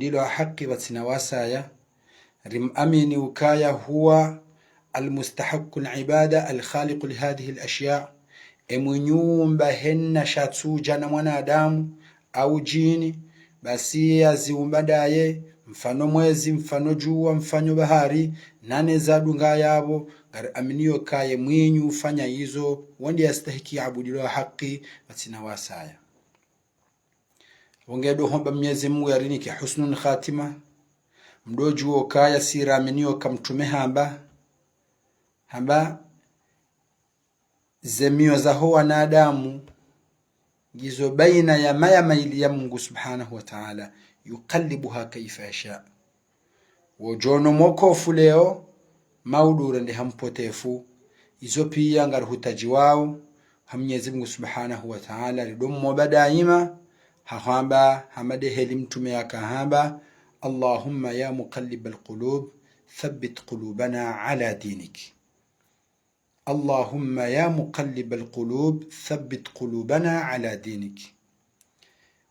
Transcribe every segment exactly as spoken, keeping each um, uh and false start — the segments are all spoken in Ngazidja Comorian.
abudilwa ha haki pvatsina wasaya, rimuamini ukaya huwa المستحق العبادة الخالق لهذه الأشياء, e mwinyi uumba hena shatsuja na mwanadamu au djini, basi yaziumba ndaye, mfano mwezi, mfano djuwa, mfano bahari, nane zadunga yapvo, ngariaminio ukaya ye mwinyi ufanya izo, wo nde yastahiki abudilwa ha haki pvatsina wasaya. Wo nge ndo homba Mnyezi Mungu yarinike husnul khatima. Mdru djuwa ukaya si raminio uka mtrume hamba, hamba ze miyo zaho wanadamu ngizo baina ya maya mayili ya Mungu subhanahu wa taala, يقلبها كيف يشاء. Wodjo ona mwokofu leo, mauri urendeha mpotefu. Izo piya ngarihutajiwao ha Mnyezi Mungu subhanahu wa taala, rido mmomba daima, ha hwamba, hama nde heli mtrume yaka hamba: اللهم يا مقلب القلوب ثبت قلوبنا على دينك. اللهم يا مقلب القلوب ثبت قلوبنا على دينك.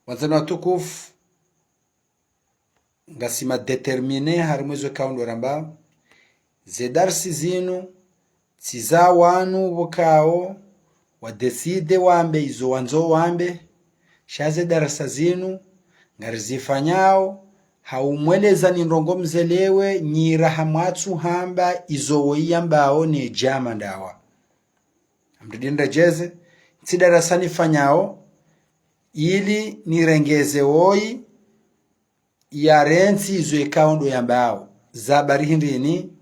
Wandzani watukufu, ngasi ma déterminés harimwa ezo ikao ndo ramba. Ze darsi zinu, tsi za wanu pvokao wa décidé wambe izo wandzo wambe, sha ze darasa zinu, ngarizifanyao, ha umweleza ni ndrongoo mzelewe, nyi raha mwatsu hamba izo woyi yambao ne djama ndawa. Amdidi nredjeze, tsi darasa nifanyao, ili nirengeze woyi, yarentsi izo ikao ndo yambao. Za bari hindrini,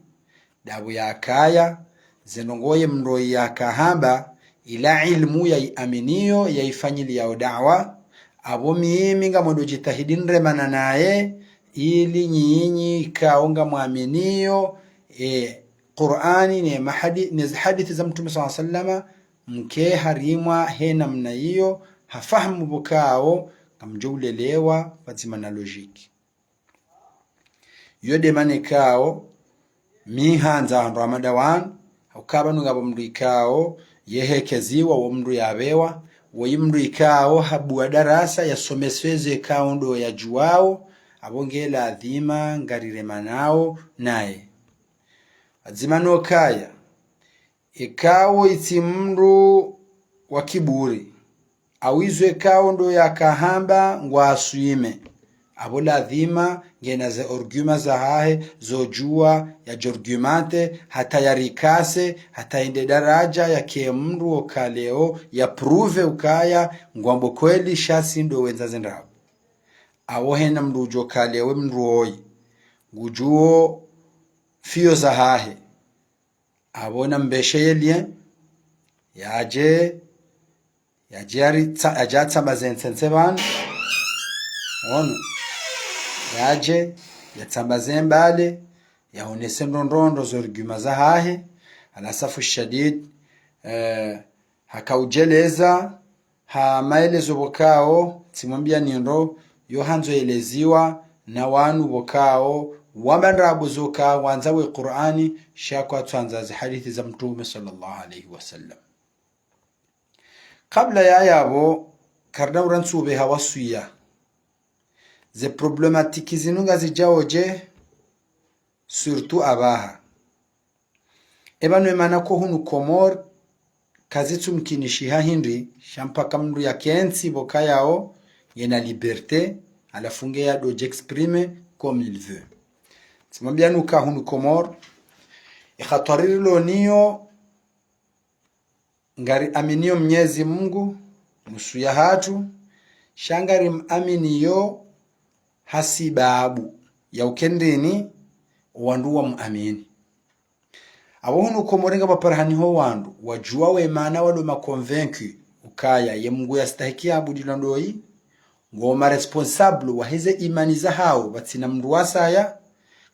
ndapvo yakaya, ze ndrongoo ye mdru yaka hamba, ila ilmu yayiaminio, yayifanyiliyao dawa, apvo mimi ngamwendo djitahidi niremane naye, ili nyinyi ikao ngamwaminio, e, Qur'ani ne mahadi-, ne zihadithi za Mtrume swalla Allahu alayhi wasallam, mke harimwa he namna iyo, ha fahamu pvokao, ngamdjo ulelewa, pvadzima na logique. Iyo nde mana ikao, mi handza wandru wa mada wanu, ha ukaya pvanu ngapvo mdru ikao, yehekeziwa wo mdru yapvewa, woyi mdru ikao, habuwa darasa, yasomeswe ze ikao ndo yadjuwao, apvo nge ladhima, ngariremanao, naye. Pvadzima no ukaya, ikao itsi mdru wa kiburi, au izo ikao ndo yaka hamba ngwaswime. Apvo ladhima ngena ze arguments zahahe, zo djuwa yadjo argumenté, hata yarikase, hata yende daraja yake mdru uka leo, ya prouvé ukaya, ngwambo kweli sha si ndo wendza ze ndrabo. Apvo hena mdru udjo uka leo mdru woyi, ngudjuo fiyo zahahe. Apvo na mbeshe ye lien, yadje, yadje yari tsa-, yadje yatsambaze ntsentse pvanu. Ono. Yadje, yatsambaze mbale, yaonese ndrongoo ndro zo arguments zahahe, alasafu shadid, eh, haka udjeleza, ha maelezo pvokao, tsimwambia ni ndro, yo handzo eleziwa, na wanu pvokao, wamba ndrabo zo uka, wandza we Qur'ani, sha kwatsu wandza ze hadithi za Mtrume swalla Allahu alayhi wasallam. Kabla ya yapvo, karina urantsu upveha waswiya. Ze problématiques zinu ngazidjao dje, surtout apvaha. Epvanu emana ko hunu Komori, kazitsu mkinishiha hindri, sha mpaka mdru yakentsi pvokayao, ngena liberté, halafu nge yado djexprimer comme il veut. Tsimwambia ni uka hunu Komori, e khatwari rilo nayo, ngariaminio Mnyezi Mungu, nusu yahatru, sha ngarimuaminio hasibabu ya uka ndrini, wandru wamuamini. Apvo hunu Komori ngapvo parahaniho wandru, wadjuwa we mana wado ma convaincus, ukaya ye Mungu yastahiki yabudilwa ndoyi, ngo ma responsables wahe ze imani zahao, pvatsina mdru wasaya,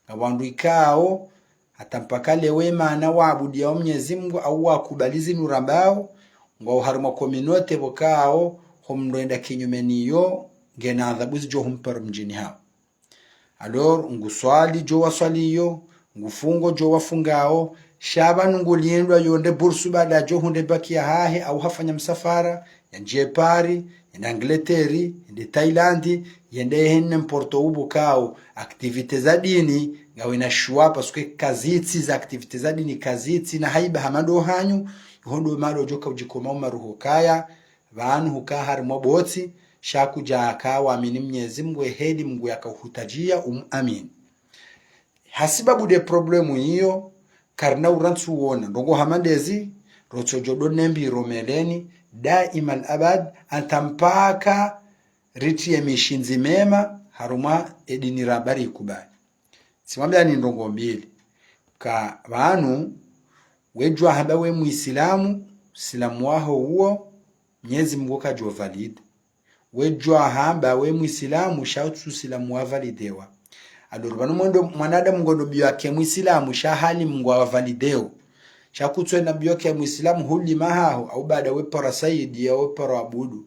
ngapvo wandru ikao, hata mpaka leo we mana wabudiao Mnyezi Mungu au wakubali zinu rambao, ngwao harimwa communauté pvokao, ho mdru yenda kinyume niyo, ngena adhabu zidjo humpara mdjini hao. Alors, nguswali djo waswalio, ngufungo djo wafungao, sha pvanu ngulindwa yonde bursu baada djo hunde bac yahahe, au hafanya msafara, yandjie Paris, Yende Angleterre, yende Thaïlande, yende yehe n'importe où pvukao, activités za dini, ngawena shuwa, parce que kazitsi za activités za dini, kazitsi na haiba hama ndo hanyu, iho ndo mahala udjoka udjikoma umaruho kaya, pvanu huka harimwa botsi, sha kudjaka waamini Mnyezi Mngu, eheli Mngu yakauhutadjia umuamini. Hasibabu nde problème iyo, karina urantsi uona, ndrongoo hama ndezi, rotsodjo ndo nembi romeleni, daima al-abad, hata mpaka ritriye mishindzi mema, harumwa edini ra bari ikubali. Tsimwambiani ndrongoo mbili. Ka pvanu, wedjuwa hamba we Muislamu, Usilamu waho uwo, Mnyezi Mngu kadjo valide. Wedjuwa hamba we Muislamu, sha utsu Usilamu wa validewa. Alors pvanu mwendo, mwanadamu ngondo biyo yake Muislamu, sha hali Mngu wa valideo. Sha kutsu ena biyo yake Muislamu, huli mahaho, au baada we para Saidi, au para Abudu.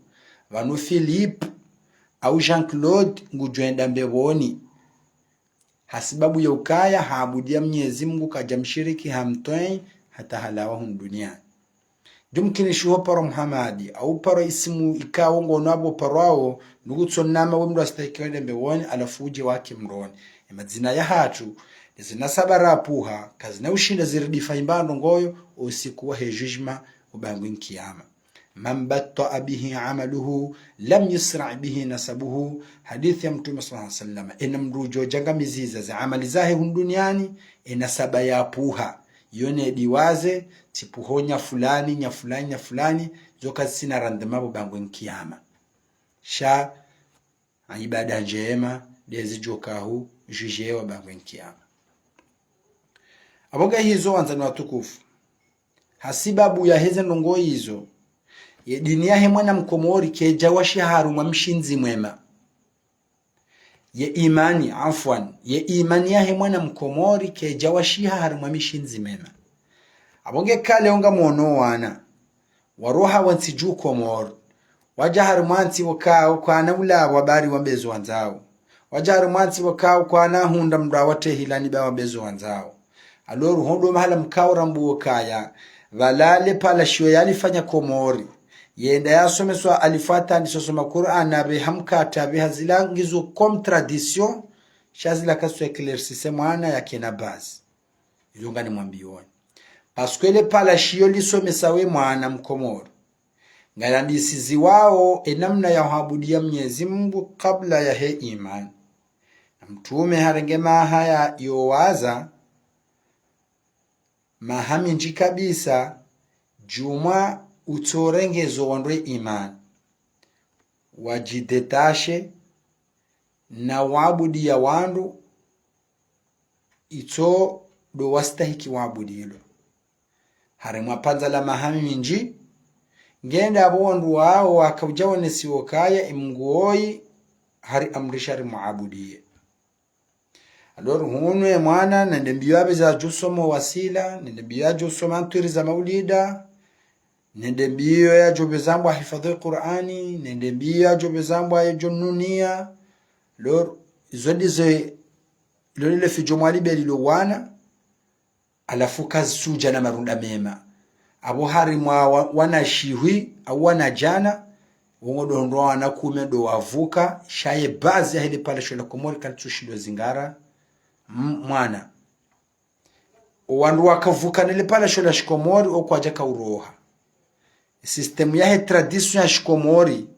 Pvanu Philippe, au Jean-Claude, ngudjo enda mbepvoni. Hasibabu ya ukaya, haabudia Mnyezi Mngu, kadja mshiriki, hamtwei, hata halawa hunu duniani. Djumkini shuho paro Muhamadi, au paro isimu ikao ngono apvo paro awo, nukutso nama we mndru astahiki wende mbepvoni, halafu udje wake mroni. Emadzina yahatru, nezinasaba rapvuha, kazina ushinda ziridifa imba ndrongoo yo, usiku wahe jugement, ubangwe nkiyama. من بطأ به عمله لم يسرع به نسبه. Hadisi ya Mtrume swallallahu alayhi wasallam. Ena mndru udjo djangamiziza ze amali zahe hunu duniani, enasaba yapvuha. Iyo nediwaze, tsipvuho nya fulani, nya fulani, nya fulani, zo kazisina rendement pvo bangwe nkiyama. Sha, ibada ndjema, ndezi djoka hu, jugewa bangwe nkiyama. Apvo ngahizo wandzani watukufu. Hasibabu yaheze ndrongoo izo, ye dini yahe mwana Mkomori kaidja washiha harumwa mshindzi mwema. Ye imani, afwan, ye imani yahe mwana Mkomori kaidja washiha harumwa mshindzi mwema. Apvo nge kale onga mwono wana, waroha wa ntsi dju Komori, wadja harumwa ntsi pvokao kwana ulawa bari wambe zo wandzao. Wadja harumwa ntsi pvokao kwana hundra mndru awatehilani ba wambe zo wandzao. Alors ho ndo mahala mkao rambuo kaya, pvala le pvala shiyo yalifanya Komori. Yenda yasomeswa alifu hata ndisosoma Qur'an, apve hamkata, apve hazila ngizo comme tradition, sha zila kasu éclaircisse mwana yakena base. Izo ngani mwambioni. Parce que le pvala shiyo lisomesa we mwana Mkomori. Ngalandisiziwao enamna ya huabudia Mnyezi Mngu kabla yahe imani. Na Mtrume harenge maha ya yowaza, maha mindji kabisa, djumwa utsorengezo wandru we imani. Wadjidétacher, na waabudia wandru, itso ndo wastahiki waabudilwa. Harumwa pvandza la maha mindji, ngenda apvo wandru wao wakaudja wonesiwa kaya emngu oyi hari amrisha ri muabudiye. Alors hunu emwana, nende mbiyo apveza djusoma wasila, nende mbiyo yadjusoma ntwiri za maulida, nende mbiyo yadjopveza mbwa hifadhi Qur'ani, nende mbiyo yadjopveza mbwa yedjo nunia. Alors, izo ndizo, ilo lile fidjo mwali beli lo wana, halafu kazisudja na marunda mema. Apvo harumwa wa-, wana shihwi, au wana djana, wongo ndo ndo wana kume ndo wavuka, sha ye base yahe le pvala shiyo la Komori kalitsushindo zingara, m-, mwana. Owandru wakavuka nele pvala shiyo la Shikomori, okwadja kauroha. Système yahe tradition ya Shikomori,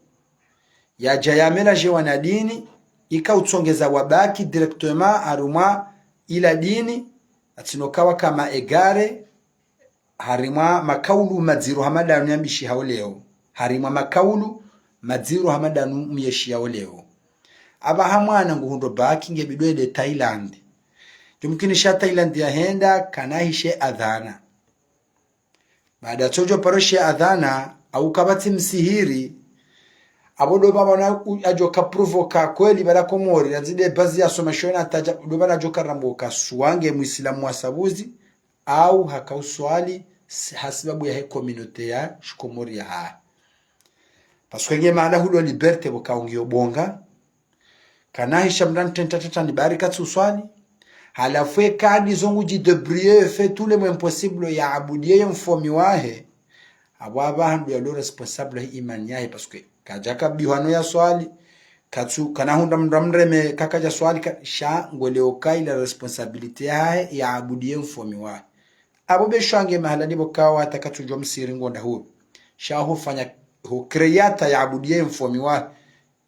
yadja yamélanger wana dini, ikautsongeza wabaki directement harumwa ila dini, atsino kawa kama égaré, harumwa makaulu madziro hama ndanu yambishihao leo. Harumwa makaulu madziro hama ndanu myeshiyao leo. Apvaha mwana nguhundro baki nge bidi ende Thaïlande. Djumkini sha Thaïlande yahenda, kanahishe adhana. Baada tsodjo paro she adhana, au kapvatsi msihiri, apvo ndo pvapvo na u-, adjoka provoquer kweli pvala Komori, randzi nde base yasoma shiyo na tadja, ndo pvanu adjoka rambuka suwa nge Muislamu wa sabuzi, au hakauswali, s-, hasibabu yahe communauté ya Shikomori yahahe. Parce que nge mahala hulo liberté pvoka ungiyo bonga. Kanahisha mndru ntenta tata ni bari katsuswali. Halafu eka ndizo ngudji débrouiller, fait tout le impossible yaabudiye ye mfomi wahe. Apvo apvaha ndo yalo responsable he imani yahe, parce que Kadjaka bihwano ya swali, katsu, kana hundra mndru amreme, kakadja swali, ka, sha ngwelewo kaila responsabilité yahahe ya abudiye mfomi wahe. Apvo be shwange mahala nipvo kawa hata katsudjuwa msiri ngonda huwo. Sha hufanya, hu créer ya abudiye mfomi wahe,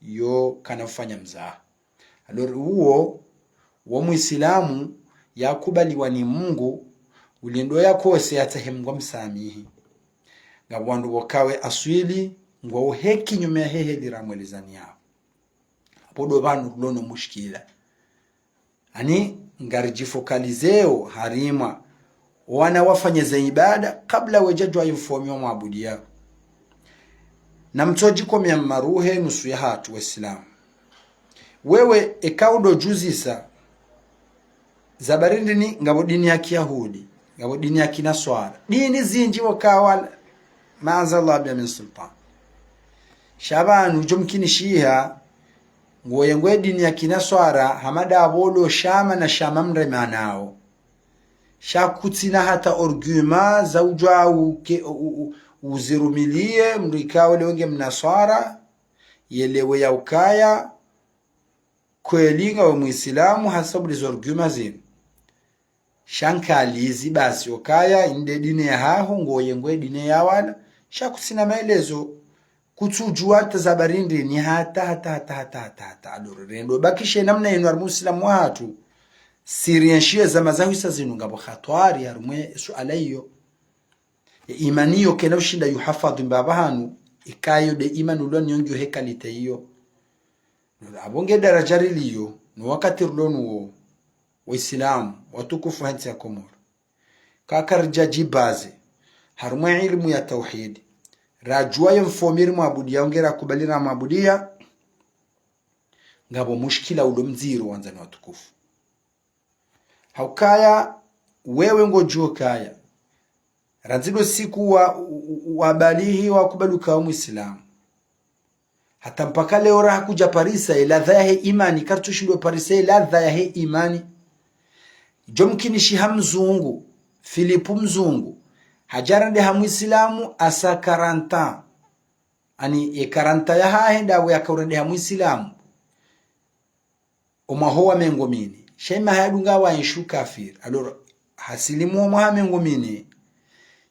yo kana ufanya mzaha. Alors, uwo, wo Muislamu yakubaliwa ni Mungu, ulindo yakose yatsahe Mungu amsamihi. Ngapvo wandru pvo kawe aswili, ngwawo he kinyume yahe heli ramwelezani yawo. Apvo ndo pvanu rilo no mushkila. Ani, ngaridjifocaliséo harimwa wana wafanye ze ibada kabla wedjadjuwa ye mfomi wamwabudiya. Na mtsodjikomea maruhe nusu yahatru Waislamu. Wewe, eka udodjuzisa, za barindini ngapvo dini ya Kiyahudi, ngapvo dini ya Kinaswara. Dini zindji pvo kawa, ma anzala Allahu biha min sultan. Sha pvanu djo mkinishiha, ngoye ngwe dini ya Kinaswara, hama ndapvo lo shama na shama mremanao. Sha kutsina hata argument za udjuwa uke, u, u, uzirumiliye, mndru ikao leo nge Mnaswara, yelewe ya ukaya, kweli ngawe Muislamu, hasabu ndizo argument zinu. Sha nkalizi basi, okaya, inde dini yahaho, ngoye ngwe dini ya wana, sha kutsina maelezo, kutsudjuwa hata za barindini hata, hata, hata, hata, hata, hata. Alors, rendo bakishe namna yinu harimwa Uislamu wahatru, sirienshiye zama zahwisa zinu ngapvo hatwari harimwa ye suala iyo. Ye imani iyo kena ushinda yuhafadhi mbapvi hanu, ikayo nde imani ulo nayo ngiyo he qualité iyo. Apvo nge daraja riliyo, no wakati rilo nuwo, Waislamu watukufu ha ntsi ya Komori, kakaridja djibaze harimwa ye ilimu ya tauhidi, radjuwa ye mfomi rimwabudiya, nge rakubali ramwabudiya, ngapvo mushkila ulo mdziro wandzani watukufu. Haukaya, wewe ngodjuwa ukaya, randzi ndo siku wa, wa, wabalihi wakubali uka wo Muislamu. Hata mpaka leo raha kudja parisa ye ladha yahe imani, karitsushindo parisa ye ladha yahe imani. Djo mkinishiha mzungu, Philippe mzungu, hadja rendeha Muislamu à sa quarante ans. Ani ye quarante yahahe ndapvo yakaurendeha Muislamu. Omwaho wa mengo mine. Sha imaha yadunga wa enshi ukafiri. Alors, hasilimu omwaha mengo mine.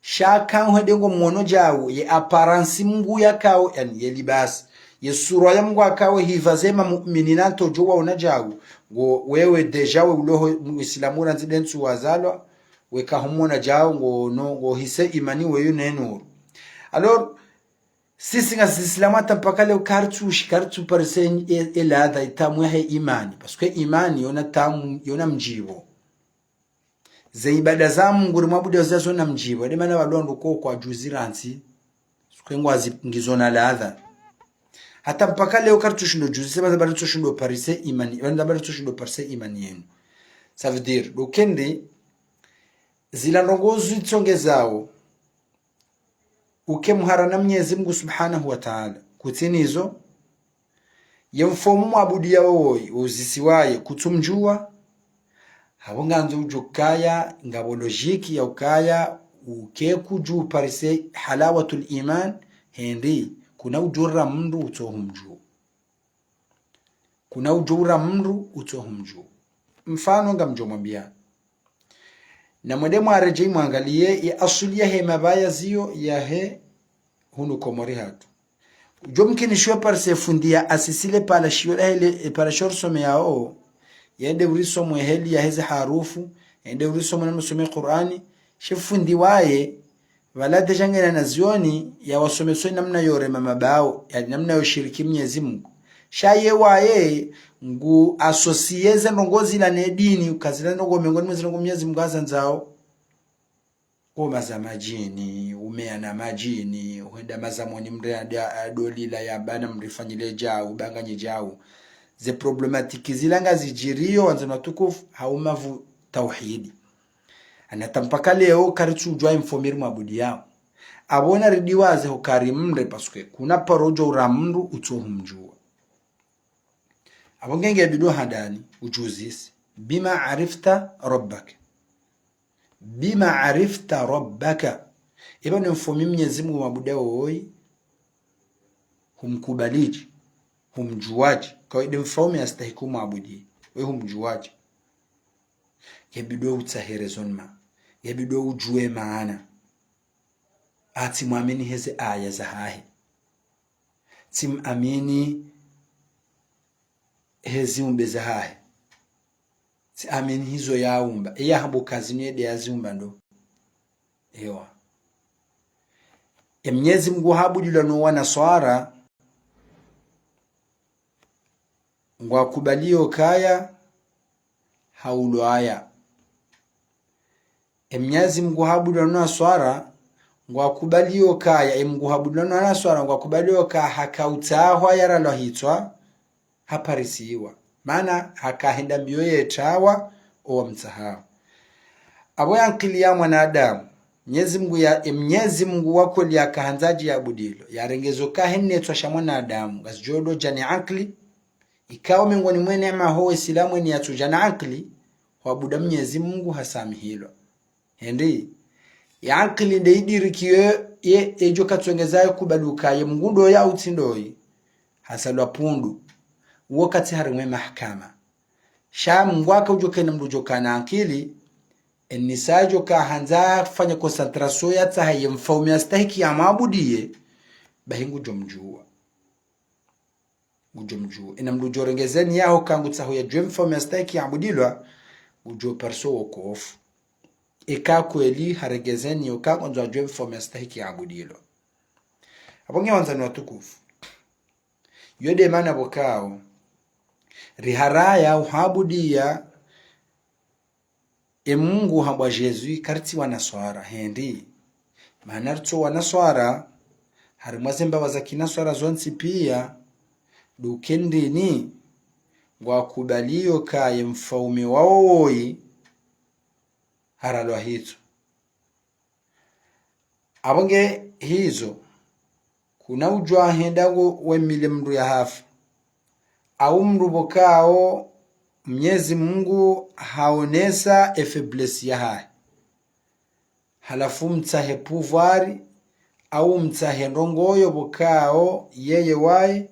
Sha kanhwende ngo mwono djau, ye apparence Mungu yakao, yani ye libasi. Ye sura ya Mungu akao hiva zema mu'minina ntodjo waona djau. Ngo wewe déjà we uloho Muislamu randzi ndentsu wazalwa, we kahumona djau, ngo no, ngo hise imani weyu ne nuru. Alors, sisi ngasi Islamu hata mpaka leo karitsushi, karitsuparisa e, e ladha, itamu yahe imani. Parce que imani yona tamu, yona mdjivo. Ze ibada za Mungu rimwabudiya zizo zona mdjivo. Nde mana pvalo wandru ko kwadjuzi rantsi. Parce que ngwazi ngizo na ladha. Hata mpaka leo karitsushindo djuzi, sema za baritsushindo parisa imani, za baritsushindo parisa imani yenu. Ça veut dire, ndo kende, zila ndrongo zitsongezao, uke mhara na Mnyezi Mungu Subhanahu wa Ta'ala. Kutsina izo, ye mfomu mwabudiya woyi, uzisiwaye, kutsumdjuwa, hapvo ngandzo udjo ukaya, ngapvo logique ya ukaya, uke kudjo uparisa halawatul iman, hendi, kuna udjo ura mndru utsohumdjuwa. Kuna udjo ura mndru utsohumdjuwa. Mfano ngamdjo mwambiya. Na mwende mwaredjeyi mwangaliye ye asuli yahe mabaya ziyo yahe hunu Komori hatru. Djo mkinishiwa parisa fundi ya asisile pvala shiyo lahe le, pvala shiyo risomeyao. Yende urisomo heli yaheze harufu, yende urisomo na musome Qur'ani, she fundi waye, pvala déjà ngena na zioni, ya wasomesa namna yo rema mabao, yani namna yo shiriki Mnyezi Mungu. Sha ye waye, ngu associé ze ndrongo zila ne dini, uka zila ndrongo mengoni mwa ze ndrongo Mnyezi Mungu hazandzao. Ngoma za madjini, umeya na madjini, uhenda mazamoni mndru ya, ya, ya dolila ya bana mrifanyile djau, banganye djau. Ze problématique zila ngazidjiriyo, wandzani watukufu, ha umavu tauhidi. Ani hata mpaka leo karitsudjuwa ye mfomu rimwabudiyao. Apvo naridiwaze hukaya rimre, parce que kuna paro udjo ura mndru utsohumdjuwa. Apvo nge nge bidi handani udjuzise. Bima arifta rabbaka. Bima arifta rabbaka. Eba ne mfomu Mnyezi Mungu mwabudiyao woyi. Humkubaliji, humjuwaji, kawe nde mfaume yastahiki umwabudiye, we humjuwaji. Ngebidi utsahe raisonnement, ngebidi ujuwe maana. Atsi mwamini heze aya zahahe. Tsimwamini he ziumbe zahahe. Tsiamini hizo yaumba. Eya hamba ukaya zinu ye nde yaziumba ndo. Ewa. E Mnyezi Mungu habudilwa no wanaswara, ngwakubaliyo ukaya haulwaya. E Mnyezi Mungu habudilwa no wanaswara, ngwakubaliyo ukaya, e Mungu habudilwa no wanaswara, ngwakubaliyo ukaya haka utsahwa yaralwa hitswa, haparisiwa. Mana haka henda mbiyo yetsaha owamtsahao. Apvo ye ankili ya mwanadamu, Mnyezi Mungu ya, e Mnyezi Mungu wa kweli yaka handza dji yabudilwa, yarenge zo ukaya he netswa sha mwanadamu, ngazidjo ndo dja ne ankili, ikao miongoni mwe neema ho Usilamu eni yatsudja na ankili, hwabuda Mnyezi Mungu hasamihilwa. Hende, ye ankili nde idirikiyo ye, edjo katsongeza ye kubali ukaya ye Mungu ndoyi au tsi ndoyi, hasalwa pvundu. Uwo katsi harimwa ye mahakama. Sha Mungu aka udjo kena mndru djo kana ankili, enisa djo ka handza fanya concentration yatsahe ye mfaume yastahiki yamwabudiye, bahi ngudjo mjuwa. Ngudjo mjuwa. Ena mndru udjo renge zeni yaho ka ngutsaho yadjuwe mfaume yastahiki yabudilwa, ngudjo pariso wokofu. Eka kweli harenge zeni yaho ka ngwandzo yadjuwe mfaume yastahiki yabudilwa. Apvo nge wandzani watukufu, yo nde mana pvo kao riharaya uhabudiya e Mungu hambwa Jésus, karitsi wanaswara, hende. Mana ritso wanaswara, harimwa ze mbawa za kinaswara zontsi piya, ndo ukaya ndeni, ngwakubaliyo ukaya ye mfaume wawo woyi haralwa hitswa. Apvo nge hizo, kuna udjuwa henda ngo wemile mndru yahafa. Au mndru pvo kao Mnyezi Mungu haonesa e faiblesse yahahe. Halafu mtsahe pouvoir, au mtsahe ndrongoyo pvo kao yeye waye,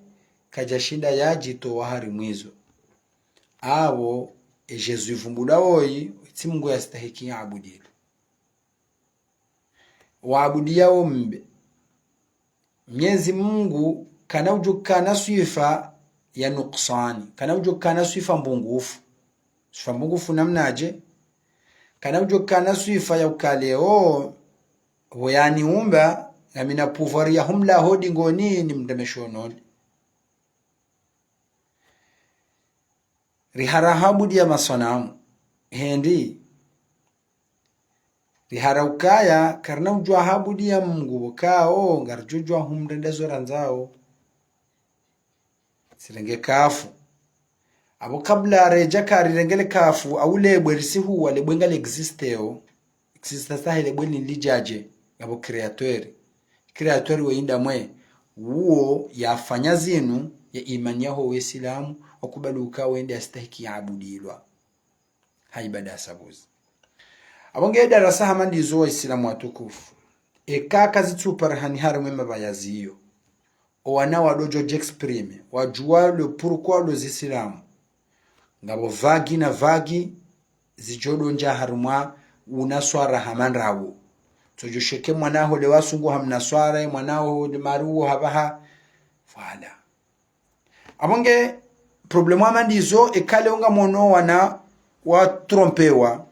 kadjashinda yadjitowa harimwa izo. Apvo, e Jésus ivumbulwa woyi, tsi Mungu yastahiki yabudilwa. Waabudiya wo mbe. Mnyezi Mungu kana udjo kana swifa ya nukswani, kana udjo kana swifa mbungufu. Swifa mbungufu namnadje? Kana udjo kana swifa ya ukaya leo, pvo yaniumba, ngamina pouvoir ya humla ho dingoni nimreme shononi. Rihara habudiya masanamu. Hende. Rihara ukaya, karina udjuwa habudiya Mungu pvo kao, ngaridjo djuwa humrenda zo randzao. Sirenge kafu. Apvo kabla redja ka rirenge le kafu, au lebwe risihuwa lebwe ngali existeo. Existence yahe lebwe ni lidjadje, ngapvo créateur. Créateur we inda mwe, uwo yafanya zinu, ye imani yaho Usilamu, wakubali ukaya wende yastahiki yabudilwa ha ibada ya sabuzi. Apvo nge darasa hama ndizo Waislamu watukufu. Eka kazitsuparihani harimwa e mapvaya ziyo, owana wadodjo djexprimer, wadjuwa le pourquoi le Zisilamu. Ngapvo vagi na vagi zidjo dondja harimwa unaswara hama ndrabo. Tsodjo sheke mwana ho le wasungu ha mnaswara, mwana ho le maruo hapvaha. Voilà. Apvo nge problème hama ndizo, eka leo ngamwono wana watrompewa,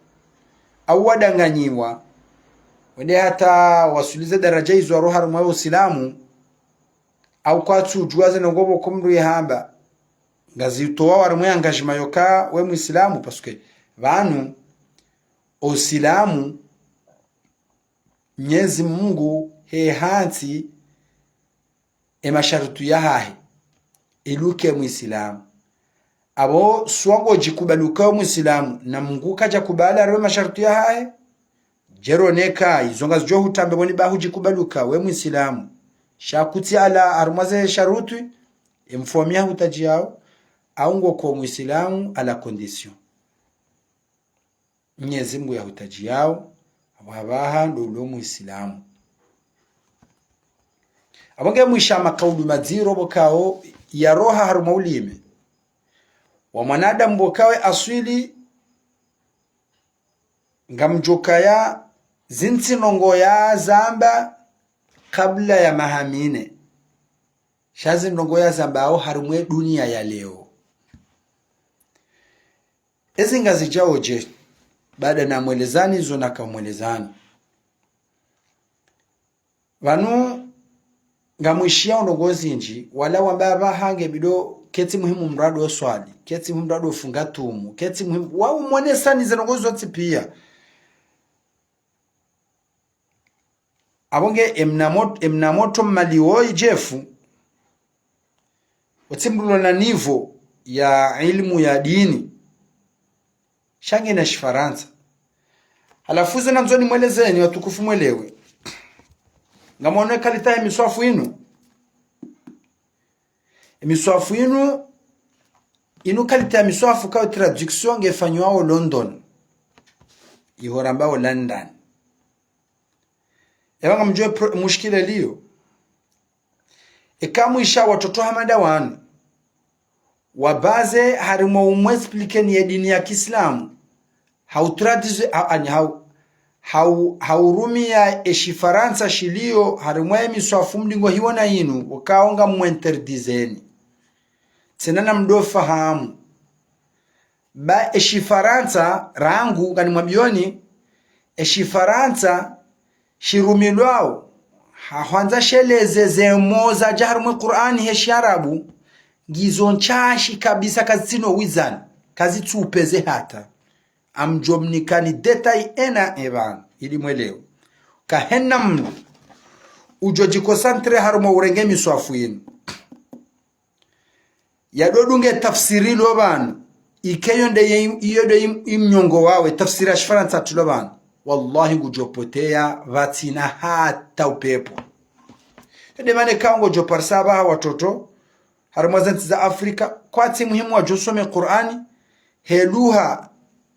au wadanganyiwa, wende hata wasulize daraja izo waro harimwa Usilamu, au kwatsudjuwa ze ndrongo pvoko mndru yehamba, ngazitowa harimwa ye engagement yoka we Muislamu, parce que pvanu, Usilamu, Mnyezi Mungu, he hantsi, e masharutu yahahe, ili uke Muislamu. Apvo swango djikubali uka we Muislamu, na Mungu kadjakubali harimwa e masharutu yahahe, djero neka, izo ngazidjo hutambe pvoni ba hudjikubali uka we Muislamu. Sha kutsi ala harimwa ze sharutu, e mfaume yahutadjiyao, au ngoko Muislamu à la condition. Mnyezi Mungu yahutadjiyao, apvo hapvaha ndo ulo Muislamu. Apvo nge mwisha makaulu madziro pvo kawo yaroha harumwa ulime wa mwanadamu pvo kawo aswili, ngamdjo kaya zintsi ndrongo yazamba kabla ya maha mine. Sha zi ndrongo yazamba hawo harumwa ye duniya ya leo. Ezi ngazidjao dje, baada namwelezani zo nakamwelezani. Pvanu ngamwishiya ndrongo zindji, wala wamba apvaha nge bidi, ketsi muhimu mndru ado swali, ketsi muhimu mndru ado funga tumu, ketsi muhimu, wawo mwonesani ze ndrongo zontsi piya. Apvo nge emna mot-, emna motro Mmali woyi Jefu, otsi mndru ulo na niveau ya ilmu ya dini, sha nge na Shifarantsa. Halafu zo nandzo nimwelezeni watukufu mwelewe. Ngamwono ye kalita ye miswafu inu. Ye miswafu inu, inu kalita ya miswafu kawo traduction nge fanyiwao London. Iho rambao London. Epva ngamdjuwe pro-, mushkila liyo. Eka mwisha watoto hama nda wanu, wabaze harimwa umwe expliqueni ye dini ya kiislamu, hau traduise, ha-, ani hau, hau, haurumiya ye Shifarantsa shiliyo harimwa ye miswafu mlingo hiwona inu, pvo kawo ngamwinterdizeni. Tsena namdo fahamu. Ba ye Shifarantsa rangu, nganimwambiyoni, ye Shifarantsa shirumilwao, ha hwandza sheleze ze mo zadja harumwa ye Kur'ani he Shiarabu, ngizo ntsashi kabisa, kazitsina wizani, kazitsupveze hata. Ngamdjo mnikani détail ena epvanu, ili mwelewe. Kahena mndru udjo djiconcentré harumwa urenge miswafu inu. Yado dunge tafsiri lo pvanu, ike yo nde ye, iyo nde im-, imnyongo wawe, tafsiri ya Shifarantsa tsi lo pvanu. Wallahi ngudjo poteya pvatsina hata upepvo. Yo nde mana eka ngodjo parisa apvaha watoto, harimwa ze ntsi za Afrika, kwatsi muhimu wadjo some Kur'ani, he lugha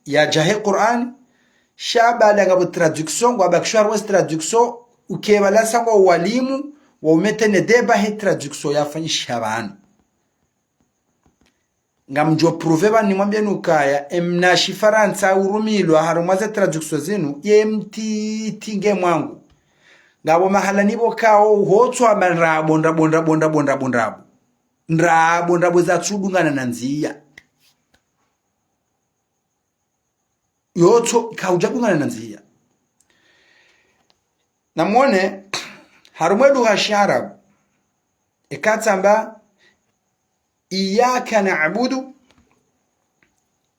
yadja he Kur'ani, sha baada ngapvo traduction, ngwabakisho harimwa ze traduction, uke pvala sa ngwao walimu, wa umettre ne débat he traduction yafanyishiha pvanu. Ngamdjo prouvé pvanu nimwambiyeni ukaya, emna Shifarantsa urumilwa harumwa ze traduction zinu, ye mtiti nge mwangu. Ngapvo mahala ni pvo kawo, hotswa amba ndrabo, ndrabo, ndrabo, ndrabo, ndrabo, ndrabo. Ndrabo, ndrabo zatsudungana na ndziya. Yotso, kaudja dungana na ndziya. Namwone, harumwa ye lugha ya Shiarabu, eka tsamba, إياك نعبد،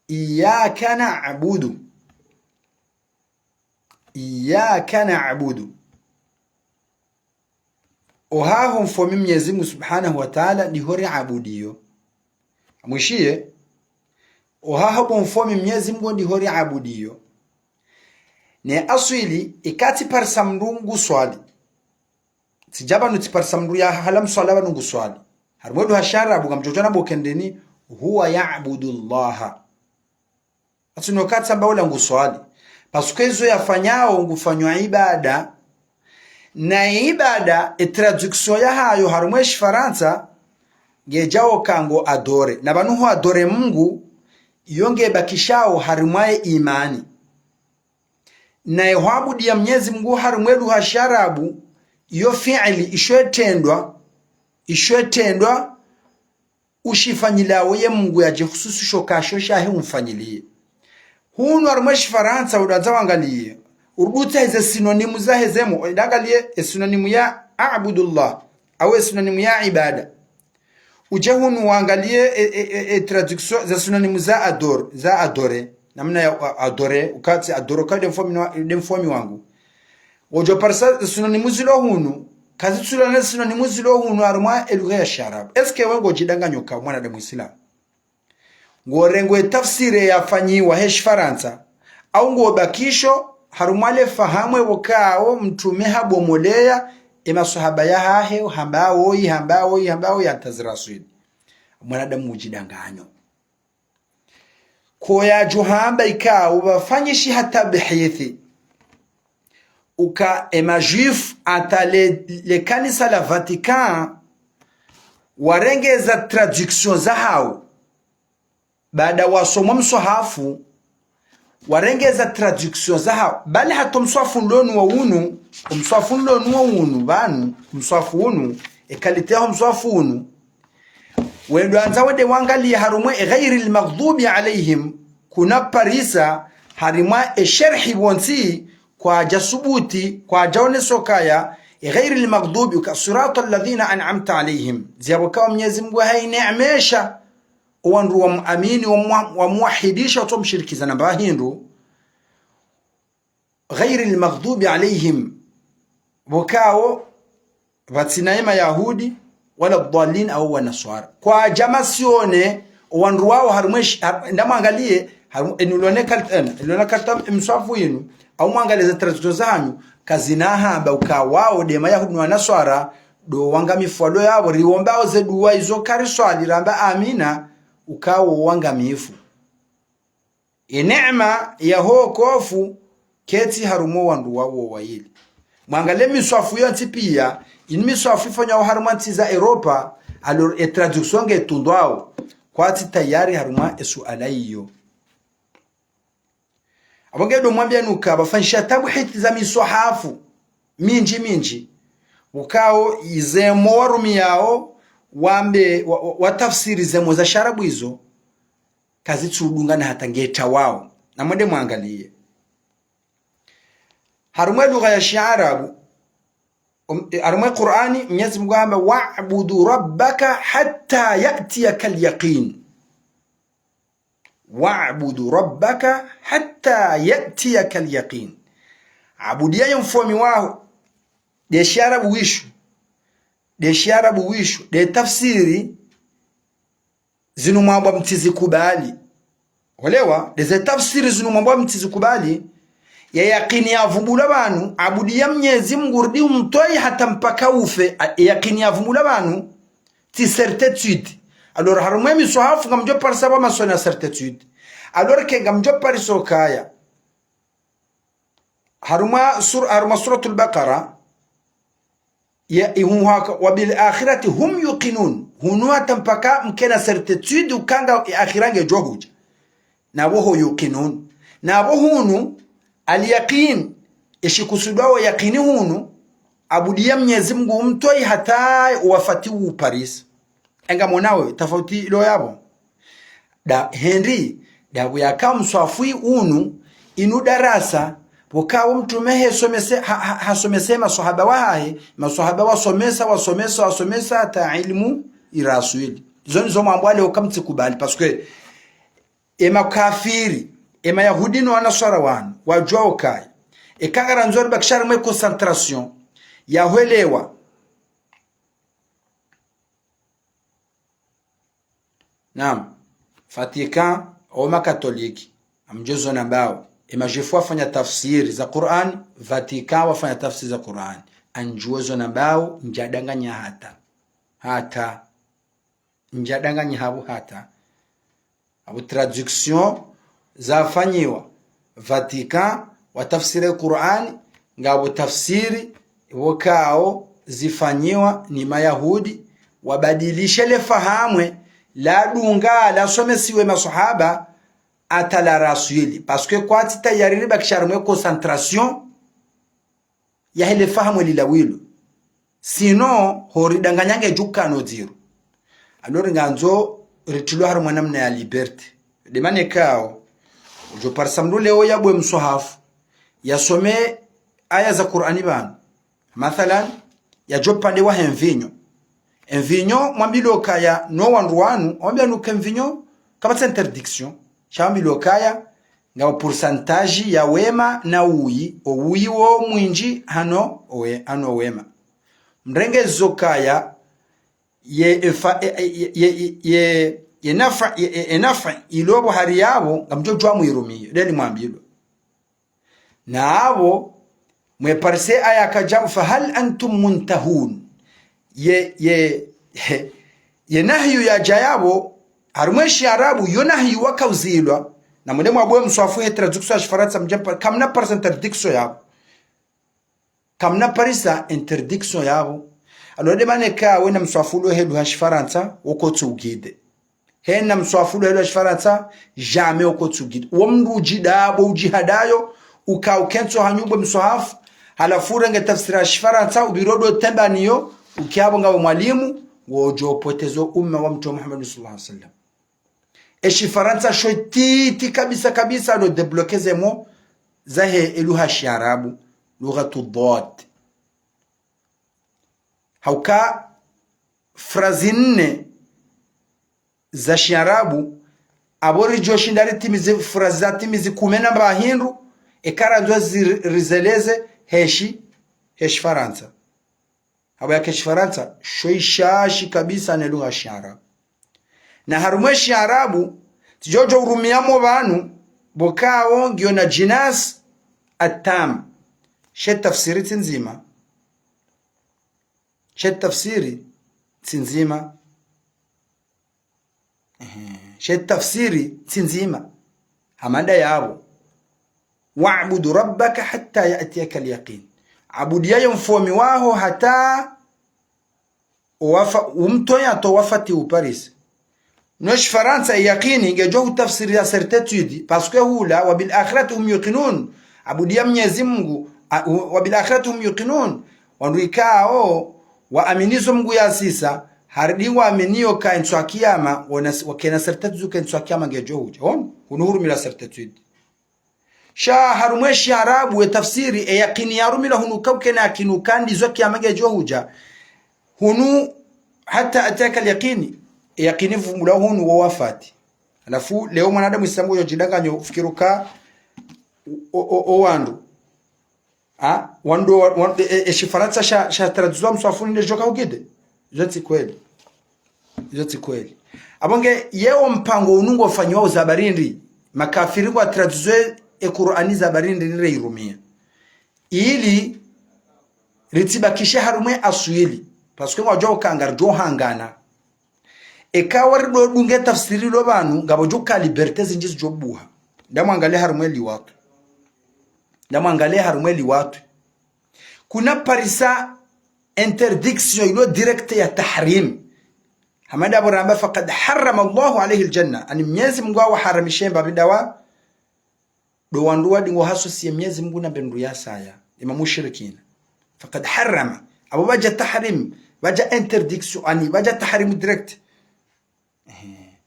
إياك نعبد، إياك نعبد. Ohaho mfomi Mnyezi Mungu Subhanahu wa Ta'ala ndiho riabudiyo. Mwishiye, ohaho bo mfomi Mnyezi Mungu ndiho riabudiyo. Ne aswili, eka tsi parisa mndru nguswali. Tsidja pvanu tsi parisa mndru ya hala mswala pvanu nguswali. Harumwa ye lugha ya Shiarabu, ngamdjo djuwa na bo kendeni, هو يعبد الله. Atsi no katsamba ola nguswali. Parce que izo yafanyao ngufanyao ibada. Na ibada, ye traduction yahayo harumwa ye Shifarantsa, ngedjao ka ngo adoré. Na pvanu ho adoré Mungu, iyo ngebakishao harumwa ye imani. Na ye hwabudiya Mnyezi Mungu harumwa ye lugha ya Shiarabu, iyo fi'li, isho itrendwa, isho itrendwa, ushifanyilao ye Mungu yadjihususisho kasho shahe umfanyiliye. Hunu harumwa ye Shifarantsa udandza wangaliye, urudi utsahe ze synonyme zahe ze mo, udangaliye ye synonyme ya أعبد الله, au ye synonyme ya ibada. Udje hunu wangaliye ye, ye, ye, ye traduction za synonyme za ador-, za adoré. Namna ya a-, adoré, ukatsi adoré, uka nde mfomi wa-, nde mfomi wangu. Ngodjo parisa ze synonyme zilo hunu, kazitsulana ne synonyme zilo hunu harumwa ye lugha ya Shiarabu. Est-ce que we ngodjidanganya uka mwanadamu Islamu? Ngorengo ye tafsiri yafanyiwa he Shifarantsa, au ngobakisho harumwa le fahamu epvo kawo Mtrume habomoleya, ye maswahaba yahahe, hamba woyi, hamba woyi, hamba woyi, hata zi raswili. Mwanadamu udjidanganyo. Ko yadjo hamba ikao pvafanyishiha tabhithi. uka ema juifs hata le, le kanisa la Vatican warenge eza traduction zahao. Baada wasoma mswahafu, warenge eza traduction zahao. Bali hata mswahafu ndo nuwo unu, mswahafu ndo nuwo unu, pvanu, mswahafu unu, e qualité ya mswahafu unu. Wendo wandza wende wangaliye harumwa e ghairil maghdubi alayhim, kuna parisa, harimwa e sharhi pvontsi, kwadja subuti, kwadja oneso kaya, e ghairil maghdubi, uka siratal ladhina an'amta alayhim. Ndziya pvo kawo Mnyezi Mngu hayineemesha, owandru wamuamini, wamwa-, wamuwahidisha, watsomshirikiza na mba hindru. Ghairil maghdubi alayhim. Pvo kawo, pvatsina ema Yahudi, wala dhwalin au wa Naswara. Kwadja masione, owandru wawo harumwa e shi-, har-, nda mwangaliye, harumwa, enu lone kal-, en, enu lone karta mswahafu inu, au mwangaliye ze traduction zahanyu, kazina hamba uka wawo nde Mayahudi no Wanaswara, ndo wangamifu walo yapvo, riwombao ze duwa izo kariswali ramba amina, uka wo wangamifu. E neema ya ho wokofu ketsi harumwa owandru wawo wayili. Mwangaliye miswahafu yontsi piya, inu miswahafu ifanyao harumwa ntsi za Europa, alors e traduction nge tundwao, kwatsi tayari harumwa e suala iyo. Apvo nge ndo mwambiya nuka, pvafanyisha tabuhithi za miswahafu mindji mindji. Ukawo ize mo warumiyao, wambe, wa, wa, watafsiri ze mo za shiarabu izo, kazitsudungana hata nge tawao. Na mwende mwangaliye. Harumwa e lugha ya shiarabu, um, e, harumwa e Qur'ani, Mnyezi Mngu hamba, "Wa'budu rabbaka hatta ya'tiyakal yaqin." "Wa'budu rabbaka hatta ya'tiyakal yaqin." Abudiya ye mfaume waho, nde shiarabu wisho, nde shiarabu wisho, nde tafsiri zinu mwambwa mtsizikubali. Olewa, nde ze tafsiri zinu mwambwa mtsizikubali, ye yakini yavumbulwa pvanu, abudiya Mnyezi Mngu rudi umtwayi hata mpaka ufe, a, ye yakini yavumbulwa pvanu, tsi certitude. Alors, harumwa e miswahafu ngamdjo parisa pvo maswala ya certitude. Alors que ngamdjo parisa ukaya. Harumwa sur-, harumwa Suratul Baqara, ya, ihunwa ka, "Wa bil akhirati hum yuqinun." Hunu hata mpaka mkena certitude ukanga e akhira ngedjo hudja. Na pvo ho yuqinun. Na pvo hunu, al yaqin, e shikusudwao yakini hunu, abudiya Mnyezi Mngu umtwayi hata owafati uparisa. Enga mwonawe, tafauti ilo yapvo. Nda, hindri, nda pvo yaka mswahafu unu, inu darasa, pvo kawo Mtrume hesomese, ha, ha, hasomese maswahaba wahahe, maswahaba wasomesa, wasomesa, wasomesa, hata ilmu iraswili. Zo nizo mwambwa leo kamtsikubali, parce que e makafiri, e Mayahudi no Wanaswara wanu, wadjuwa ukaya. E kangara ndzori bakishari mwe concentration, ya hwelewa. Naam, Vatican, o makatoliki, ngamdjo zona mbao. E majuifs wafanya tafsiri za Qur'an, Vatican wafanya tafsiri za Qur'an. Ngamdjo zona mbao, ndjadanganya hata. Hata. Ndjadanganya hapvo hata. Apvo traduction zafanyiwa Vatican, watafsiri Qur'an, ngapvo tafsiri pvo kawo zifanyiwa ni Mayahudi, wabadilishe le fahamu ladunga lasomesiwa e maswahaba hata la raswili. Parce que kwatsi tayari ribakisha harumwa e concentration yahe le fahamu lilawilo. Sinon, horidanganya ngedjo kana ndziro. Alors ngandzo ritrilwe harumwa namna ya liberté. Nde mana kawo, udjo parisa mndru leo yabuwe mswahafu, yasome aya za Qur'ani pvanu. Mathalan, yadjo pande wahe mvinyo. E mvinyo, mwambilwa ukaya, no wandru wanu, wambiwa nuka e mvinyo, kapvatsi interdiction. Sha mwambilwa ukaya, ngapvo pourcentage ya wema na uwi, o uwi wo mwindji hano owe-, hano wema. Mrenge zo kaya, ye efa-, e, e, ye, ye, ye, ye, ye nafa, ye, ye, ye nafa, ilopvo hari yapvo, ngamdjo djuwa mwirumiyo, ndeni mwambilwa. Na apvo, mwe parisa aya kadja, "Fahal antum muntahun." Ye, ye, ye nahyu yadja yapvo, harumwa e shiarabu, yo nahyu wakauzilwa, na mwende mwabuwe mswahafu he traduction ya shifarantsa mdjampa, kamna parisa interdiction yapvo. Kamna parisa interdiction yapvo. Alors, nde mana eka wena mswafu ulo he lugha ya shifarantsa, woko tsu guide. Hena mswafu ulo he lugha ya shifarantsa, jamais woko tsu guide. Wo mndru udjidabo, udjihadayo, uka ukentsi hanyu bwe mswahafu, halafu urenge tafsiri ya shifarantsa, upviro ndo tembaniyo, ukia pvo ngawe mwalimu, ngodjo upoteza umma wa Mtrume Muhammad sallallahu alaihi wasallam. E shifarantsa sho titi kabisa kabisa, ndo débloquer ze mots zahe e lugha ya shiarabu, lughatu dhad. Hauka phrase nne za shiarabu, apvo ridjo shinda ritimize phrase za timizi kume na mba hindru, eka randzo zi-, rizeleze he shi-, he shifarantsa. Hapvo yeka e shifarantsa sho ishashi kabisa ne lugha ya shiarabu. Na harumwa e shiarabu, tsidjo djo urumia mo pvanu, pvo kawo ngiyo na jinas atam. She tafsiri tsi ndzima. She tafsiri tsi ndzima. Ehe. She tafsiri tsi ndzima. Hama nda yapvo. "Wa'bud rabbaka hatta ya'tiyaka al-yaqin." Abudiya ye mfomi waho hata owafa-, umtoya to wafati uparise. No shifarantsa e yaqini ngedjo hutafsiri ya certitude, parce que hula, "Wa bil akhirati hum yuqinun." Abudiya Mnyezi Mungu, a-, "Wa bil akhirati hum yuqinun." Wandru ikao, waaminizo Mungu yasisa, harudi waaminiyo ka ntsu ya kiyama, wana-, wakena certitude ka ntsu ya kiyama ngedjo hudja. Hon? Hunu hurumila certitude. Sha harumwa e shiarabu e tafsiri, e yaqini yarumila hunu ka ukena yaqini uka ndizo kiyama ngedjo hudja. Hunu, "Hatta ya'tiyaka al-yaqin." E yaqini vumbula hunu wo wafati. Halafu, leo mwanadamu Islamu yo djidanganya ufikiri uka o, o, o, o wandru. Ha? Wandru, wa-, wa-, e, e, e shifarantsa sha, sha traduziwa mswafu nde djo ka uguide. Izo tsi kweli. Izo tsi kweli. Apvo nge, yewo mpango unu ngofanyiwa uza habari ndri, makafiri ngwa traduziwa e Kur'ani za habari ndri nire irumia. Ili ritsibakishe harumwa e aswili. Parce que ngwadjuwa uka ngaridjo hangana. Eka wari ndo dunge tafsiri lo pvanu, ngapvo djo ka liberté zindji zidjo buha. Nda mwangalie harumwa e liwatwi. Nda mwangalie harumwa e liwatwi. Kuna parisa interdiction ilo direct ya tahrim. Hama nda pvo ramba, "Faqad harrama Allahu alayhi al-janna." Ani Mnyezi Mungu hawaharamishe mbapvi ndawa. Ndo wandru wadi ngo hasosiye Mnyezi Mungu na mbe ndru yasaya. Ima mushrikina. "Faqad harrama." Apvo pvadja tahrim, pvadja interdiction, ani pvadja tahrim direct. Ehe.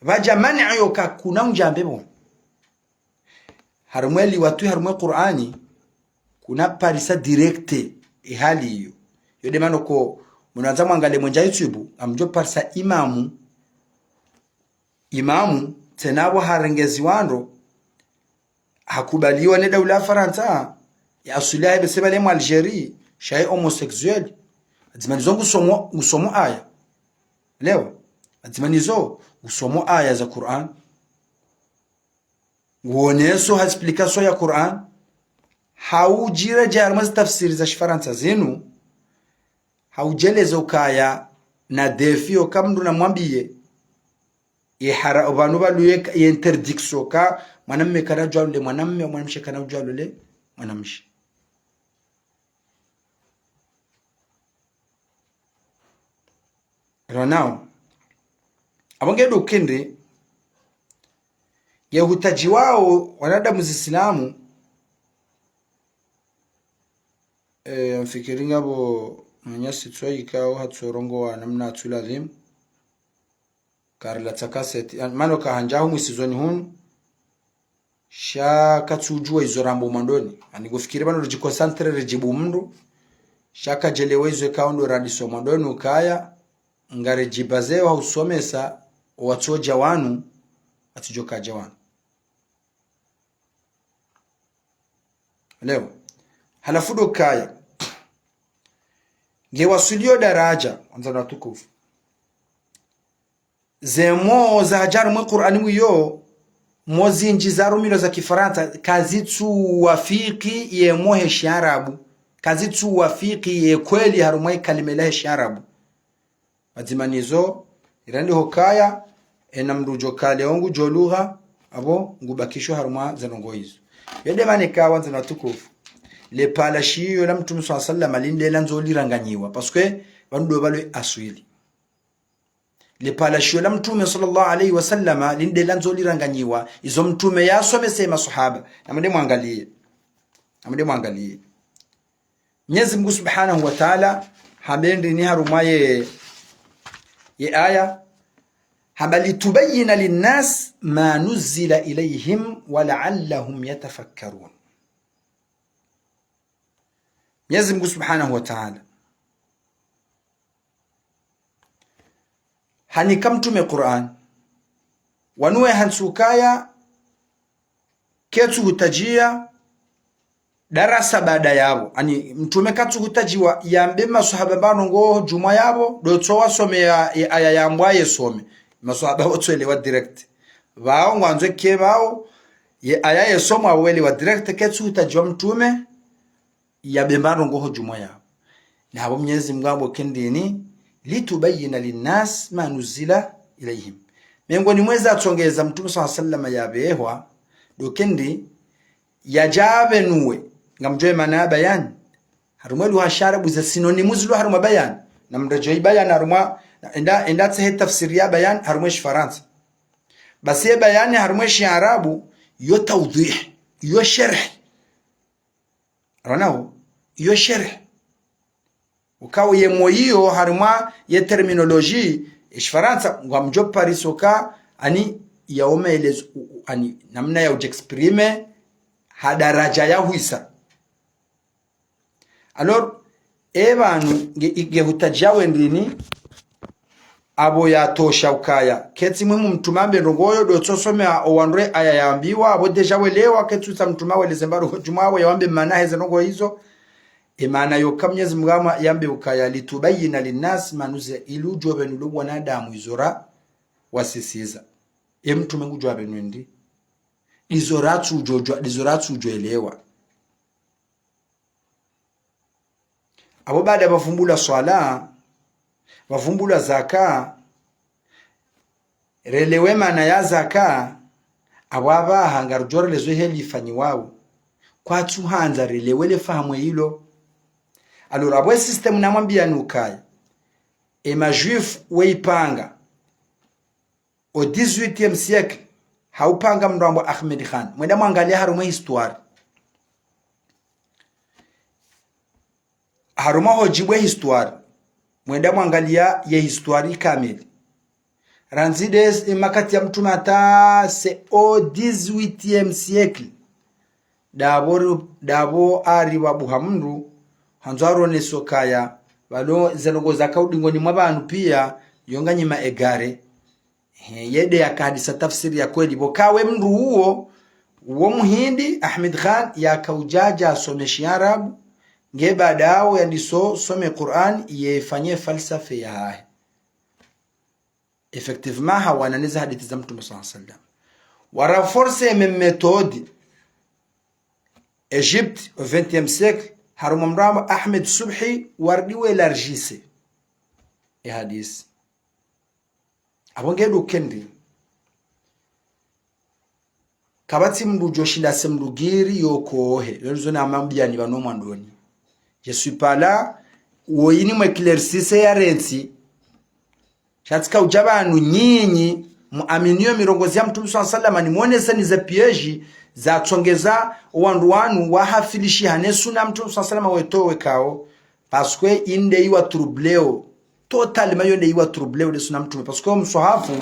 Pvadja man'i yoka kuna undjambe pvo. Harumwa e liwatwi, harumwa e Kur'ani, kuna parisa direct e hali iyo. Yo nde mana ko, mwandzo mwangalie mwenje YouTube, ngamdjo parisa imamu. Imamu, tsena pvo harenge ziwandro, hakubaliwa ne daula ya Farantsa, ya aswili yahe pvese pvale mwa Algérie, sha ye homosexuel. Adzima nizo ngusomo, ngusomo aya. Leo, adzima nizo ngusomo aya za Kur'an. Nguoneso ha explication ya Kur'an. Haudjiredjea harumwa zi tafsiri za shifarantsa zinu. Haudjeleza ukaya na défi yoka mndru namwambiye. Ye hara-, pvanu pvaluye ka-, ye interdiction ka mwanamme kana udjo alole mwanamme, mwanamshe kana udjo alole mwanamshe. Ranao. Apvo nge ndo ukende, nge hutaji wao wanadamu Zisilamu, eh, mfikiri ngapvo mwananyasi tswayi kao hatsorongowa namna atsu ladhimu. Karilatsa kaseti. An-, mana uka handja hu mwisizoni hunu. Sha katsudjuwa izo ramba mwandoni. Ani ngufikiri pvanu ridjiconcentre ridjibu mndru. Sha kadjelewa izo ikao ndo randiso mwandoni ukaya. Ngaridjibaze wa usomesa, owatsodja wanu, atsudjo kadja wanu. Leo. Halafu ndo ukaya. Nge waswiliyo daraja, wandzani watukufu. Ze mots zahadja harumwa e Kur'ani mwiyo, mots zindji zarumilwa za kifarantsa, kazitsu wafiki ye mot he shiarabu, kazitsu wafiki ye kweli harumwa e kalima la he shiarabu. Pvadzima nizo, irandi hukaya, ena mndru udjo kale ongu djo lugha, apvo ngubakisho harumwa ze ndrongoo izo. Yo nde mana eka wandzani watukufu. Le pvala shiyo la Mtrume swalla Llahu alayhi wa sallam linde landzo liranganyiwa, parce que pvanu ndo pvalo aswili. Le pvala shiyo la Mtrume swalla Llahu alayhi wa sallam linde landzo liranganyiwa, izo Mtrume yasomese maswahaba. Namwende mwangaliye. Namwende mwangaliye. Mnyezi Mngu Subhanahu wa Ta'ala hamba ndrini harumwa ye, ye aya, hamba: لتبين للناس ما نزل إليهم ولعلهم يتفكرون. Mnyezi Mngu Subhanahu wa Ta'ala hanika Mtrume Qur'an, wanu we hantsi ukaya ketsu hutajiya darasa baada yapvo. Ani, Mtrume katsu hutajiwa yambe maswahaba pvanu ngo djumwa yapvo, ndo tso wasome ya, ye aya yambwa yesome. Maswahaba wotso elewa direct. Pvao ngwandzo ke pvao, ye aya yesomwa welewa direct, ketsu hutajiwa Mtrume yambe pvanu ngo djumwa yapvo. Na hapvo Mnyezi Mngu hamba ke ndrini: لتبين للناس ما نزل إليهم. Mengoni mwa eza tsongeza Mtrume swalla Llahu alayhi wa sallam yapvehwa, ndo ke ndri yadje yapvenuwe. Ngamdjuwe maana ya bayani. Harumwa lugha ya shiarabu ze synonymes zilo harumwa bayani. Namredjeyi bayani harumwa, enda, enda tsehe tafsiri ya bayani harumwa shifarantsa. Basi ye bayani harumwa shiarabu, yo tawdhih, yo sharh. Ronao, yo sharh. Ukao ye mot iyo harumwa ye terminologie, ye shifarantsa, ngwamdjo parisa uka, ani, yawo maelezo, u-, u-, ani, namna ya udji exprimer, ha daraja ya hwisa. Alors, e pvanu, nge, nge hutajiwa ndrini, apvo yatosha ukaya ketsi muhimu Mtrume yambe ndrongo iyo, ndo tso some o wandru ye aya yambiwa, apvo déjà welewa, ketsu tsa Mtrume yaweleze pvanu ngo djumwa yapvo, yawambe maana heze ndrongo izo. E maana yoka Mnyezi Mngu hamba yambe ukaya: لتبين للناس ما نزل, ili udjo pvenule wanadamu izo ra wasisiza. E Mtrume ngudjo pvenue ndri? Izo ratsu djo djwa, izo ratsu djo elewa. Apvo baada pvavumbulwa swala, pvavumbulwa zaka, relewe maana ya zaka, apvo apvaha ngarudjo relezwa heli ifanyiwao. Kwatsu handza relewe le fahamu ilo. Alors, apvo e système namwambiyani ukaya, e ma juifs weipanga au dix-huitième siècle, haupanga mndru hambwa Ahmed Khan. Mwenda mwangaliya harumwa histoire. Harumwa ho djibu ye histoire. Mwenda mwangaliya ye histoire kamili. Randzi nde makati ya Mtrume hata c'est au dix-huitième siècle. Ndapvo ri-, ndapvo ari pvabuha mndru, handzo aronese ukaya, pvalo ze ndrongo zaka udingoni mwa pvanu piya, yo nganyi ma égarés. He, yende yakahadisa tafsiri ya kweli. Pvo kawe mndru uwo, uwo muhindi, Ahmed Khan, yakaudja yasome shiarabu, nge baada yawo yandiso some Qur'an, yefanye falsafa yahahe. Effectivement, hawana neze hadisi za Mtrume swalla Llahu alayhi wa sallam. Wa renforcer même méthode. Égypte, au vingtième siècle, harumwa mndru hambwa Ahmed Subhi, warudi we élargir e hadisi. Apvo nge ndo ke ndri? Kapvatsi mndru djo shinda se mndru ngiri yo kohe, yo ndizo namwambiyani pvanu mwandoni. Je suis pas là, wo ini mwe éclaircisse ya rentsi. Sha tsika udja pvanu nyinyi, muaminiyo mirongozi ya Mtrume swalla Llahu alayhi wa sallam, nimwoneseni ze pièges, za tsongeza o wandru wanu, wahafilishiha ne sunna Mtrume swalla Llahu alayhi wa sallam wetowe kao, parce que inde iwa troubleo. Totalement yo nde iwa troubleo nde sunna Mtrume. Parce que o mswahafu,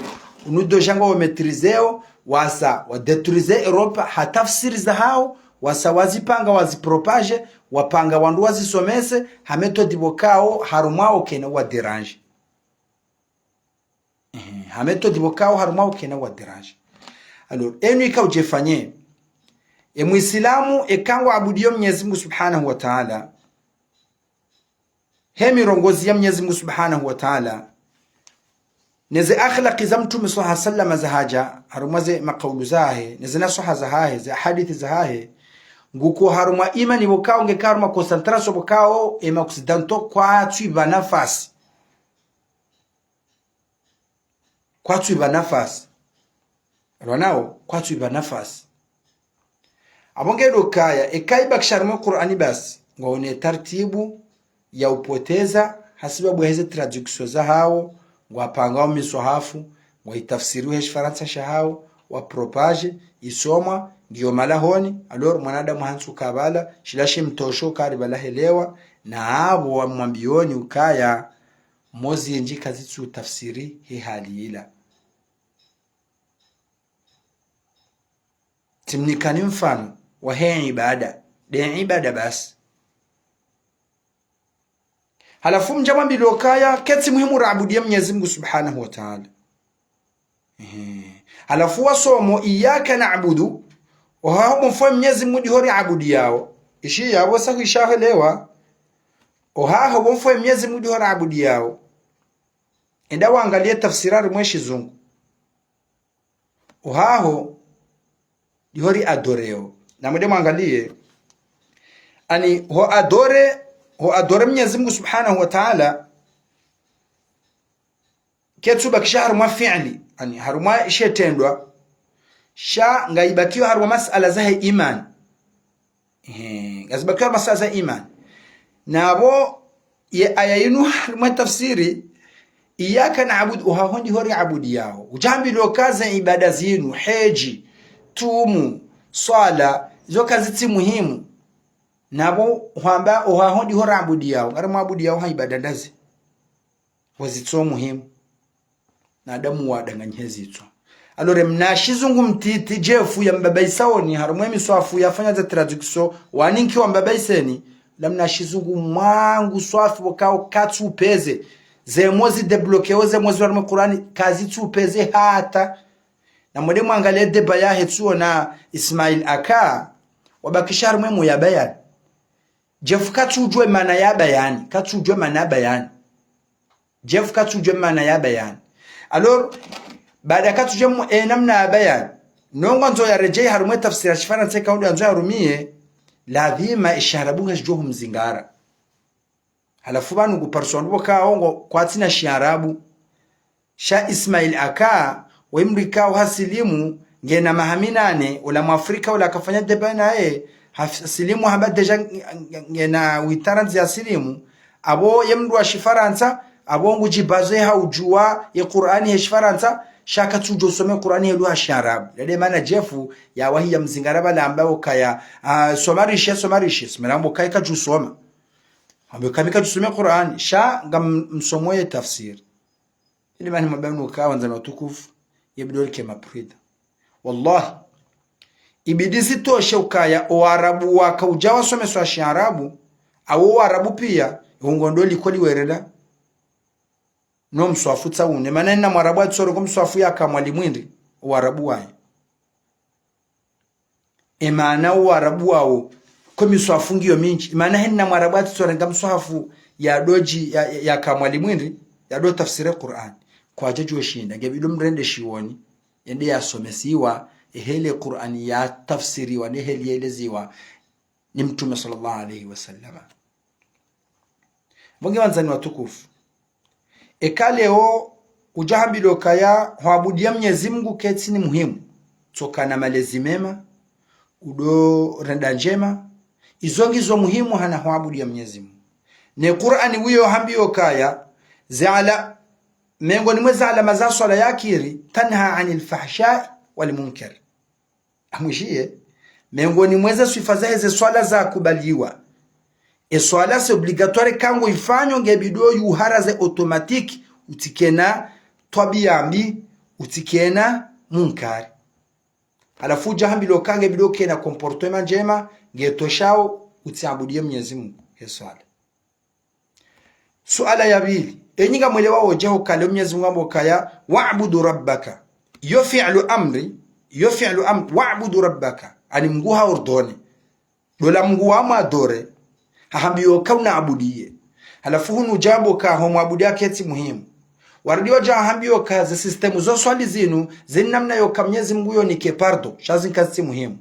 unu ndo djanga wo maîtriseo, wasa, wa détruire Europe, ha tafsiri zahao, wasa wazipanga, wazipropager, wapanga wandru wazisomese, ha méthode pvo kao, harumwa wo kena wa déranger. Ehe, ha méthode pvo kao, harumwa wo kena wa déranger. Alors, enu ika udje fanye, e muislamu, eka ngwaabudiyo Mnyezi Mngu Subhanahu wa Ta'ala, he mirongozi ya Mnyezi Mngu Subhanahu wa Ta'ala, neze akhlaki za Mtrume swalla Llahu alayhi wa sallam zahadja, harumwa ze makaulu zahe, neze naswaha zahahe, ze hadisi zahahe, nguko harumwa imani pvo kao, ngeka harumwa concentration pvo kao, e ma occidentaux kwatsu ipva nafasi. Kwatsu ipva nafasi. Rwanao, kwatsu ipva nafasi. Apvo nge ndo kaya, eka ibakisha harumwa Kur'ani basi, ngwaone tartibu ya upoteza, hasibabu heze traduction zahawo, ngwapangao miswahafu, ngwaitafsiri he shifarantsa shahawo, wa propage, isomwa, ngiyo malahoni, alors mwanadamu hantsu kabala, shila shimtosho kari bala helewa, na apvo wamwambioni ukaya, mo zindji kazitsu tafsiri he hali ila. Tsimnikani mfano, wahe ibada, nde ibada basi. Halafu mdja mwambilwa ukaya, ketsi muhimu raabudiye Mnyezi Mungu Subhanahu wa Ta'ala. Ehe. Halafu wasomo, iyyaka na'budu, ohaho bo mfo Mnyezi Mungu ndiho riabudiyao. Ishi yapvo sa hwisha helewa, ohaho bo mfo Mnyezi Mungu ndiho riabudiyao. Enda wangaliye tafsira harimwa shizungu. Ohaho, ndiho riadoreo. Na mwende mwangaliye. Ani, ho adore, ho adore Mnyezi Mungu Subhanahu wa Ta'ala, ketsu bakisha harumwa fi'li. Ani, harumwa shetrendwa. Sha, ngayibakiyo harumwa masala zahe imani. Ehe, ngazibakiyo masala za imani. Na apvo ye aya yinu harimwa tafsiri, iyyaka na'budu, ohaho ndiho riabudiyao. Udja hambilwa uka ze ibada zinu, hedji, tumu, swala, zo kazitsi muhimu. Na apvo hwamba ohaho ndiho riabudiyao, ngarimwabudiyao ha ibada ndazi. Wazitso muhimu. Na adamu wadanganyihe zitso. Alors, mna shizungu mtiti, Jeff, ya mbabaisao ni, harumwa miswahafu yafanya za traduction, waninki wa mbabaiseni, la mna shizungu mwangu swafi wokao katsu upeze. Ze mo zi débloquéo, ze mo zi harumwa Kur'ani, kazitsu upeze hata. Na mwende mwangaliye débat yahe tsuo na Ismail Aka, wabakisha harumwa mo ya bayani. Jeff katsudjuwa maana ya bayani, katsudjuwa maana ya bayani. Jeff katsudjuwa maana ya bayani. Alors, baada katsudjuwa mu-, e namna ya bayani, no ngwandzo yaredjeyi harumwa tafsira shifarantsa kaundi yandzo yarumiye, lazima e shiarabu ngashidjo humzingara. Halafu pvanu ngu parso wandru pvo kao ngwao kwatsina shiarabu. Sha Ismail Aka, we mdru ikao hasilimu, ngena maha minane, ola Mwafrika ola kafanya débat naye, hasilimu hamba déjà ng-, ng-, ngena witaranzi ya silimu, apvo ye mdru wa shifarantsa, apvo ngudjibaze ha udjuwa ye Kur'ani he shifarantsa, sha katsudjo some Kur'ani he lugha shiarabu. Lede mana Jeff, yawahi ya mzingara pvala hamba ukaya, ah, soma rishe, soma rishe, soma rambo kai kadjusoma. Hambe kami kadjusome Kur'ani, sha ngam-, msomo ye tafsiri. Ili mani mabanu ka wandzani watukufu, ye bidori ke maprida. Wallahi, ibidi zitoshe ukaya, o Arabu waka udja wasomeswa shiarabu, awo Arabu pia, ungo ndo likoli werela. No mswafu tsa une, mana ina Mwarabu atsore ko mswafu yaka Mwalimu Indi, o Arabu waye. E mana o Arabu wawo, ko miswahafu ngiyo mindji. E mana hena Mwarabu atsitsorenga mswahafu ya dodji, ya, ya, yaka Mwalimu Indi, yado tafsiri Kur'ani. Kwadjadjuwa shinda, nge bidi mrende shioni, yende yasomesiwa, eheli Kur'ani yatafsiriwa, neheli yeleziwa, ni Mtrume swallallahu alayhi wa sallam. Pvo nge wandzani watukufu. Eka leo udja hambilwa ukaya hwabudiya Mnyezi Mungu ketsi ni muhimu. Tsoka na malezi mema, udo renda ndjema, izo ngizo muhimu hana hwabudiya Mnyezi Mungu. Ne Kur'ani wiyo hambiyo ukaya, ze ala-, mengoni mwe ze alama za swala yakiri, tanha anil fahshai wal munkar. Amwishiye, mengoni mwe ze swifa zaheze swala zakubaliwa. E swala c'est obligatoire kangu ifanyo nge bidi yuharaze automatique, utsikena twabiya mbi, utsikena munkari. Halafu udja hambilwa uka nge bidi ukena comportement ndjema, nge toshao, utsiabudiye Mnyezi Mungu, he swala. Suala ya pvili, enyi ngamwelewa wodja hukaya Mnyezi Mungu hamba ukaya, "Wa'budu rabbaka." Yo fi'lu amri, yo fi'lu amri, "Wa'budu rabbaka." Ani Mungu ha ordonné. Dola Mungu wa mwadore, hahambiyo uka unaabudiye. Halafu hunu djambo ka ho mwabudiya ketsi muhimu. Warudi wadja hahambiyo uka ze système zo swali zinu, zini namna yoka Mnyezi Mungu yonike pardon, sha zini kazitsi muhimu.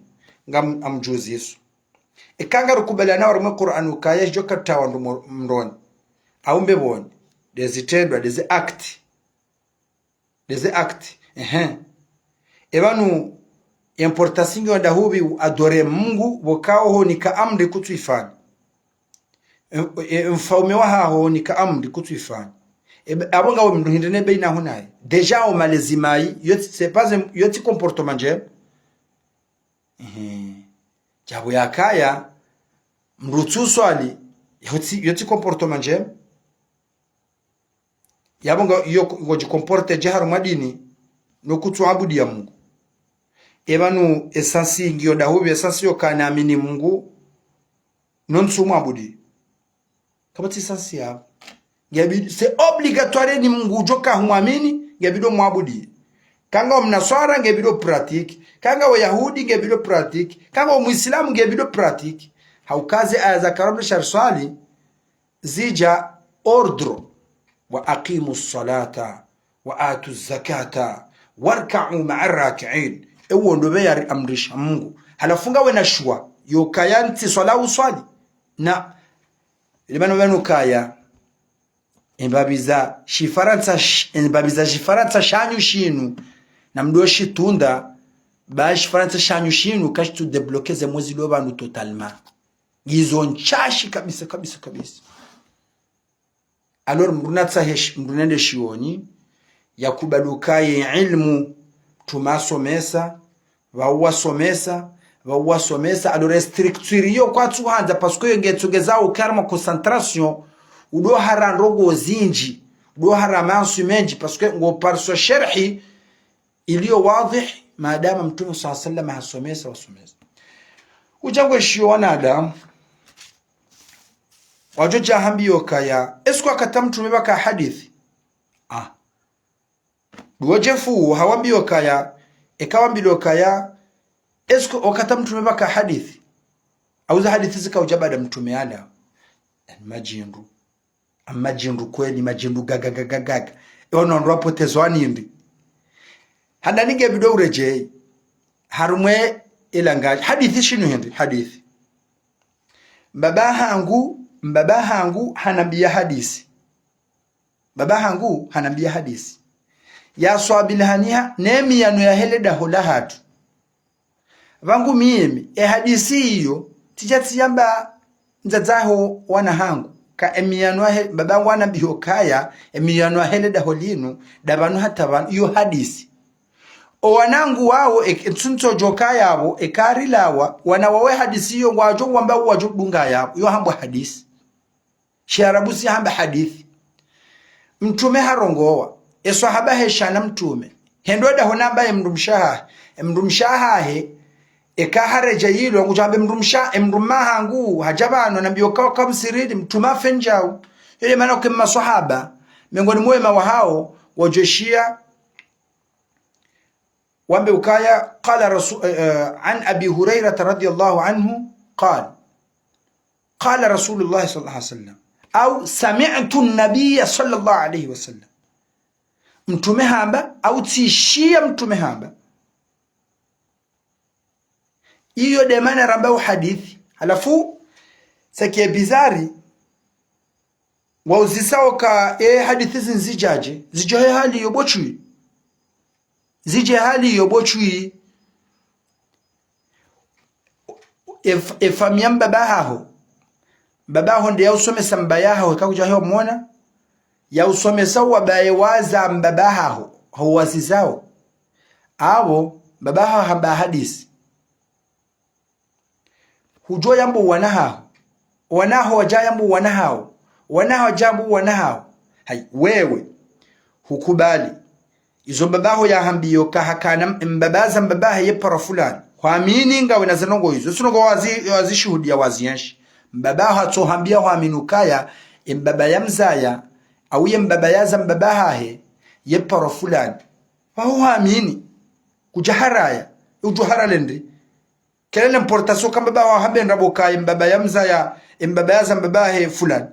Ngam-, amdjuzi isu. Eka ngarukubaliana harumwa Kur'ani ukaya shidjo katawa ndru mo-, mroni. Au mbepvoni. Ndezi trendwa, ndezi act. Ndezi act. Ehe. Epvanu, Importance ngiyo ndahupvi uadore Mungu, pvo kaho nika amri kutsuifanya. E, e, mfaume wahaho nika amri kutsuifanya. E, apvo ngawe mndru hindri ne baina ho naye. Déjà o malezi mayi, yo tsi, c'est pas un, yo tsi comportement ndjema. Ehe. Djapvo yakaya, mndru tsuswali, yo tsi, yo tsi comportement ndjema. Yapvo nga, yo, ngodjicomporte dje harumwa dini, no kutsuabudia Mungu. Epvanu essence ngiyo ndahupvi, essence yo kana amini Mungu, no ntsumwabudi. Kapvatsi essence yapvo. Ngebidi, c'est obligatoire ni Mungu udjo kahumwamini, ngebidi omwabudi. Kanga o mnaswara, ngebidi opratique. Kanga o yahudi, ngebidi opratique. Kanga o muislamu, ngebidi opratique. Hauka ze aya za karombe shariswali, zidja ordre, وأقيموا الصلاة وآتوا الزكاة واركعوا مع الراكعين. Ewo ndo pveya riamrisha Mungu. Halafu ngawe na shuwa, yokaya ntsi swala uswali. Na, ile mana pvanu kaya, embapvi za shifarantsa sh-, embapvi za shifarantsa shanyu shinu, na mdo shitunda, ba shifarantsa shanyu shinu, kashitsu débloquer ze mwe zilo pvanu totalement. Ngizo ntsashi kabisa, kabisa, kabisa. Alors, mndru natsahe shi-, mndru nende shioni, yakubali ukaye ilmu, mtrume asomesa, pvauwa somesa, pvauwa somesa, alors structure iyo kwatsuhandza, parce que yo ngetsongeza ukarma concentration, udo hara ndrongo zindji, udo hara mansu mendji, parce que ngo parisa sherhi, iliyo wadhih, madama mtrume swalla sallam hasomesa, wasomesa. Udja ngweshiyo wanadamu, wadjo dja hambiyo kaya, est-ce que wakati mtrume pvaka hadisi? Ah. Duwo djefu, hawambiyo kaya, eka wambiyo kaya, est-ce que wakati mtrume pvaka hadisi? Au ze hadisi zika udja baada mtrume ala? Madjindru. Madjindru kweli, madjindru gaga, gaga, gaga. Ewa no wandru wapotezwa nindri. Handani ngebidi uredjeyi. Harumwa elangaji. Hadisi shinu hindri, hadisi. Mbaba hangu, mbaba hangu hanambiya hadisi. Mbaba hangu hanambiya hadisi. Yaswabilihaniha, ne miyano yahe le daho lahatru. Pvangu mimi, e hadisi iyo, tsidja tsiyamba ndzadzaho wana hangu, ka emiyano yahe, mbaba hangu hanambiyo kaya, emiyano yahe le daho linu, nda pvanu hata pvanu, iyo hadisi. O wanangu wawo, e, e ntsuntso djo kaya pvo, eka rilawa, wana wawo e hadisi iyo, ngwadjo wamba wadjo dunga yapvo, iyo hambwa hadisi. Shiarabu sihamba hadisi. Mtrume harongowa. Eswahaba hesha na mtrume. Hendo daho namba ye mdrumshe wahahe. E mdrumshe wahahe. Eka haredjeyi ilo, ngudjo hamba e mdrumshe, e mdrume hangu, hadja pvanu, hanambiyo ka, ka msiridi, mtrume hafe ndjau. Ile mana uke maswahaba. Mengoni mwa wema wahawo, wadjoshiya, wambe ukaya, قال رسو-، eh, eh, عن أبي هريرة رضي الله عنه قال، قال رسول الله صلى الله عليه وسلم، أو سمعت النبي صلى الله عليه وسلم. Mtrume hamba, au tsishiya mtrume hamba. Iyo nde mana ramba uhadisi. Halafu, ce qui est bizarre, wauzisa oka, e hadisi zinu zidjadje, zidja he hali iyo bo shwi. Zidja he hali iyo bo shwi. E f-, e famiyi ya mbaba haho. Mbaba haho nde yausomesa mbaya haho, eka kudja he wamwona. Yausomesa wabaye waza mbaba haho, ho wazizao. Apvo, mbaba haho hamba hadisi. Hudjo yambo wana haho. Wana haho wadja yambo wana hawo. Wana haho wadja yambo wana hawo. Hayi, wewe. Hukubali. Izo mbaba haho yahambiyo ka hakana m-, mbaba za mbaba hahe ye paro fulani. Hwamini ngawe na ze ndrongo izo. Zo ndrongo wazi, wazishuhudiya waziyenshi. Mbaba haho hatsohambiya hwamini ukaya, e mbaba ya mzaya, au ye mbaba ya za mbaba hahe, ye paro fulani. Waho hwamini. Kudja haraya. Udjo harale ndri. Quelle est l'importance ka mbaba haho hambe ndrabo kaye mbaba ya mzaya, e mbaba ya za mbaba hahe fulani.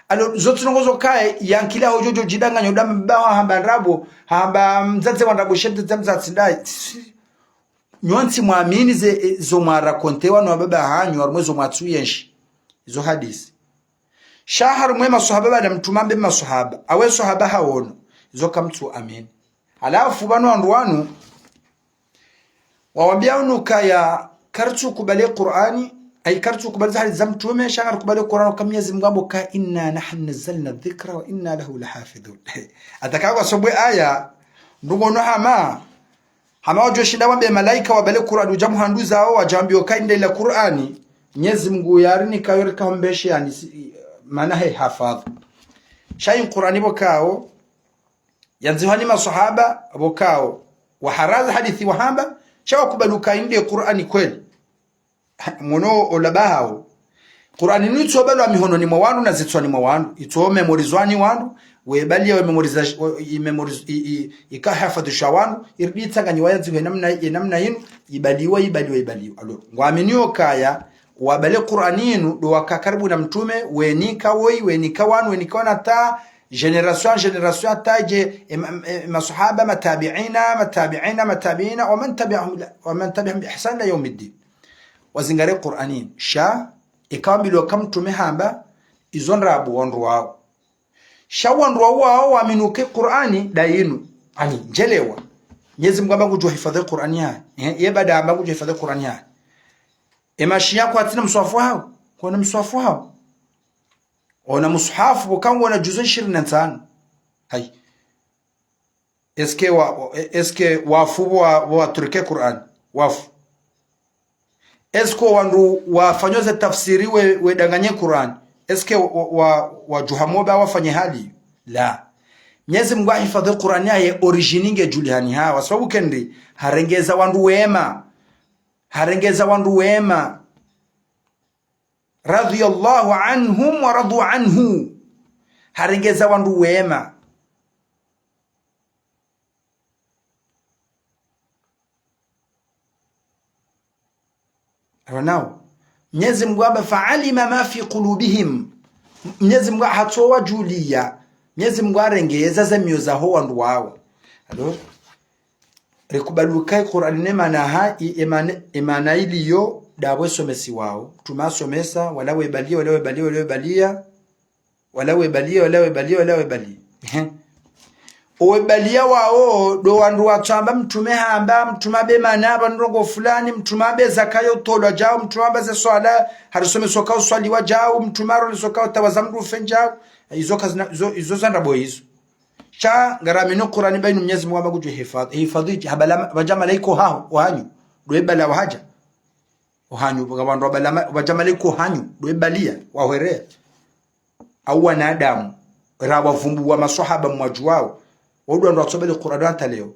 Alors, zo tsi ndrongo zo kaye, yankili yaho djodjo djidanganya uda mbaba haho hamba ndrabo, hamba mdzadze wa ndrabo she mdzadze mdzadze ndayi. Nyontsi mwamini ze, e, zo mwarakontewa no wababa hanyu, harumwa zo mwatsuyenshi. Zo hadisi. Sha harumwa e maswahaba baada mtrume hambe maswahaba. Awe swahaba hawono. Zo kamtsu amini. Halafu pvanu wandru wanu, Wawambia unu ukaya, karitsukubali Kur'ani, ayi karitsukubali ze hadisi za mtrume, sha ngarikubali Kur'ani, uka Mnyezi Mngu hamba uka, "Inna nahnu nazzalna dhikra wa inna lahu lahafidhun." Hata ka ngwasomao aya, ndrongoo no hama, hama wadjo shinda wambe malaika wabale Kur'ani, udja muhandru zawo, wadja wambe uka inde la Kur'ani, Mnyezi Mngu yarinika yorika hombeshe, yaani si, maana he hafadhu. Sha yi Kur'ani pvo kawo, yandzihwa ni maswahaba, pvo kawo, waharaza hadisi wahamba, sha wakubali uka inde Kur'ani kweli. Mwono olaba hawo. Kur'ani inu itsobalwa mihononi mwa wandru na zitswani mwa wandru. Itso mémoriswa ni wandru, webalia we mémoriser, we, i mémoris-, i, i, ika hafadhisha wandru, irudi itsanganyiwa yandzihwe namna, ye namna inu, ibaliwa, ibaliwa, ibaliwa. Alors, ngwaminio ukaya, wabale Kur'ani inu, ndo waka karibu na mtrume, wenika woyi, wenika wanu, wenika wana hata, génération, génération hata idje, em, em, em, maswahaba, matabiina, matabiina, matabiina, wa man tabiahum ila, wa man tabiahum bi ihsan ila yaumiddin. Wazingare Kur'ani inu. Sha, ika wambilwa uka mtrume hamba, izo ndrabo wandru wawo. Sha wandru wawo waamini uka Kur'ani nda inu. Yaani, ndjelewa. Mnyezi Mngu hamba ngudjo hifadhi Kur'ani yahe. Eh, ye baada hamba ngudjo hifadhi Kur'ani yahe. E mashia kwatsina mswafu hawo. Kwana mswafu hawo. Ona mushafu, pvo ka ngwona juzu ishirini na ntsanu. Hayi. Est-ce que wa, est-ce que wafu wa, watrike Kur'ani? Wafu. Est-ce que wandru wafanyao ze tafsiri we, wedanganye Kur'ani? Est-ce que wa, wa, wa, wadjuha moba wafanye hali? La. Mnyezi Mngu hahifadhi Kur'ani yahe origine ngedjulihani hawo. Sababu kendi, harenge za wandru wema. Harenge za wandru wema. Radhiyallahu anhum wa radu anhu. Harenge za wandru wema. Ronao. Mnyezi Mngu hamba, "Fa'alima ma fi qulubihim." Mnyezi Mngu hatsowajuliya. Mnyezi Mngu harenge za ze mioyo zaho wandru wawo. Alors, rikubali uka yi Kur'ani ne maana ha, i, e maana, e maana iliyo, ndapvo isomesiwao. Mtrume hasomesa, wala webalia, wala webalia, wala webalia. Wala webalia, wala webalia, wala webalia. Ehe. Owebalia wawo, ndo wandru watsoamba mtrume hamba, mtrume hambe maana hamba ndrongoo fulani, mtrume hambe zaka yotolwa djau, mtrume hamba ze swala, harisomesa uka uswaliwa djau, mtrume haronesa uka utawaza mndru ufe djau. Izo kazina, izo, izo za ndrabo izo. Sha, ngaramini Kur'ani mba inu Mnyezi Mngu hamba ngudjo hifadhi. Hifadhi, habala, pvadja malaika ohaho, ohanyu. Ndo ebala wahadja. Ohanyu, pvaka wandru wabala ma-, pvadja malaika ohanyu, ndo ebalia, wahwerea. Au wanadamu, rawavumbuwa maswahaba mwadjuwao, wo ndo wandru watsobali Kur'ani hata leo.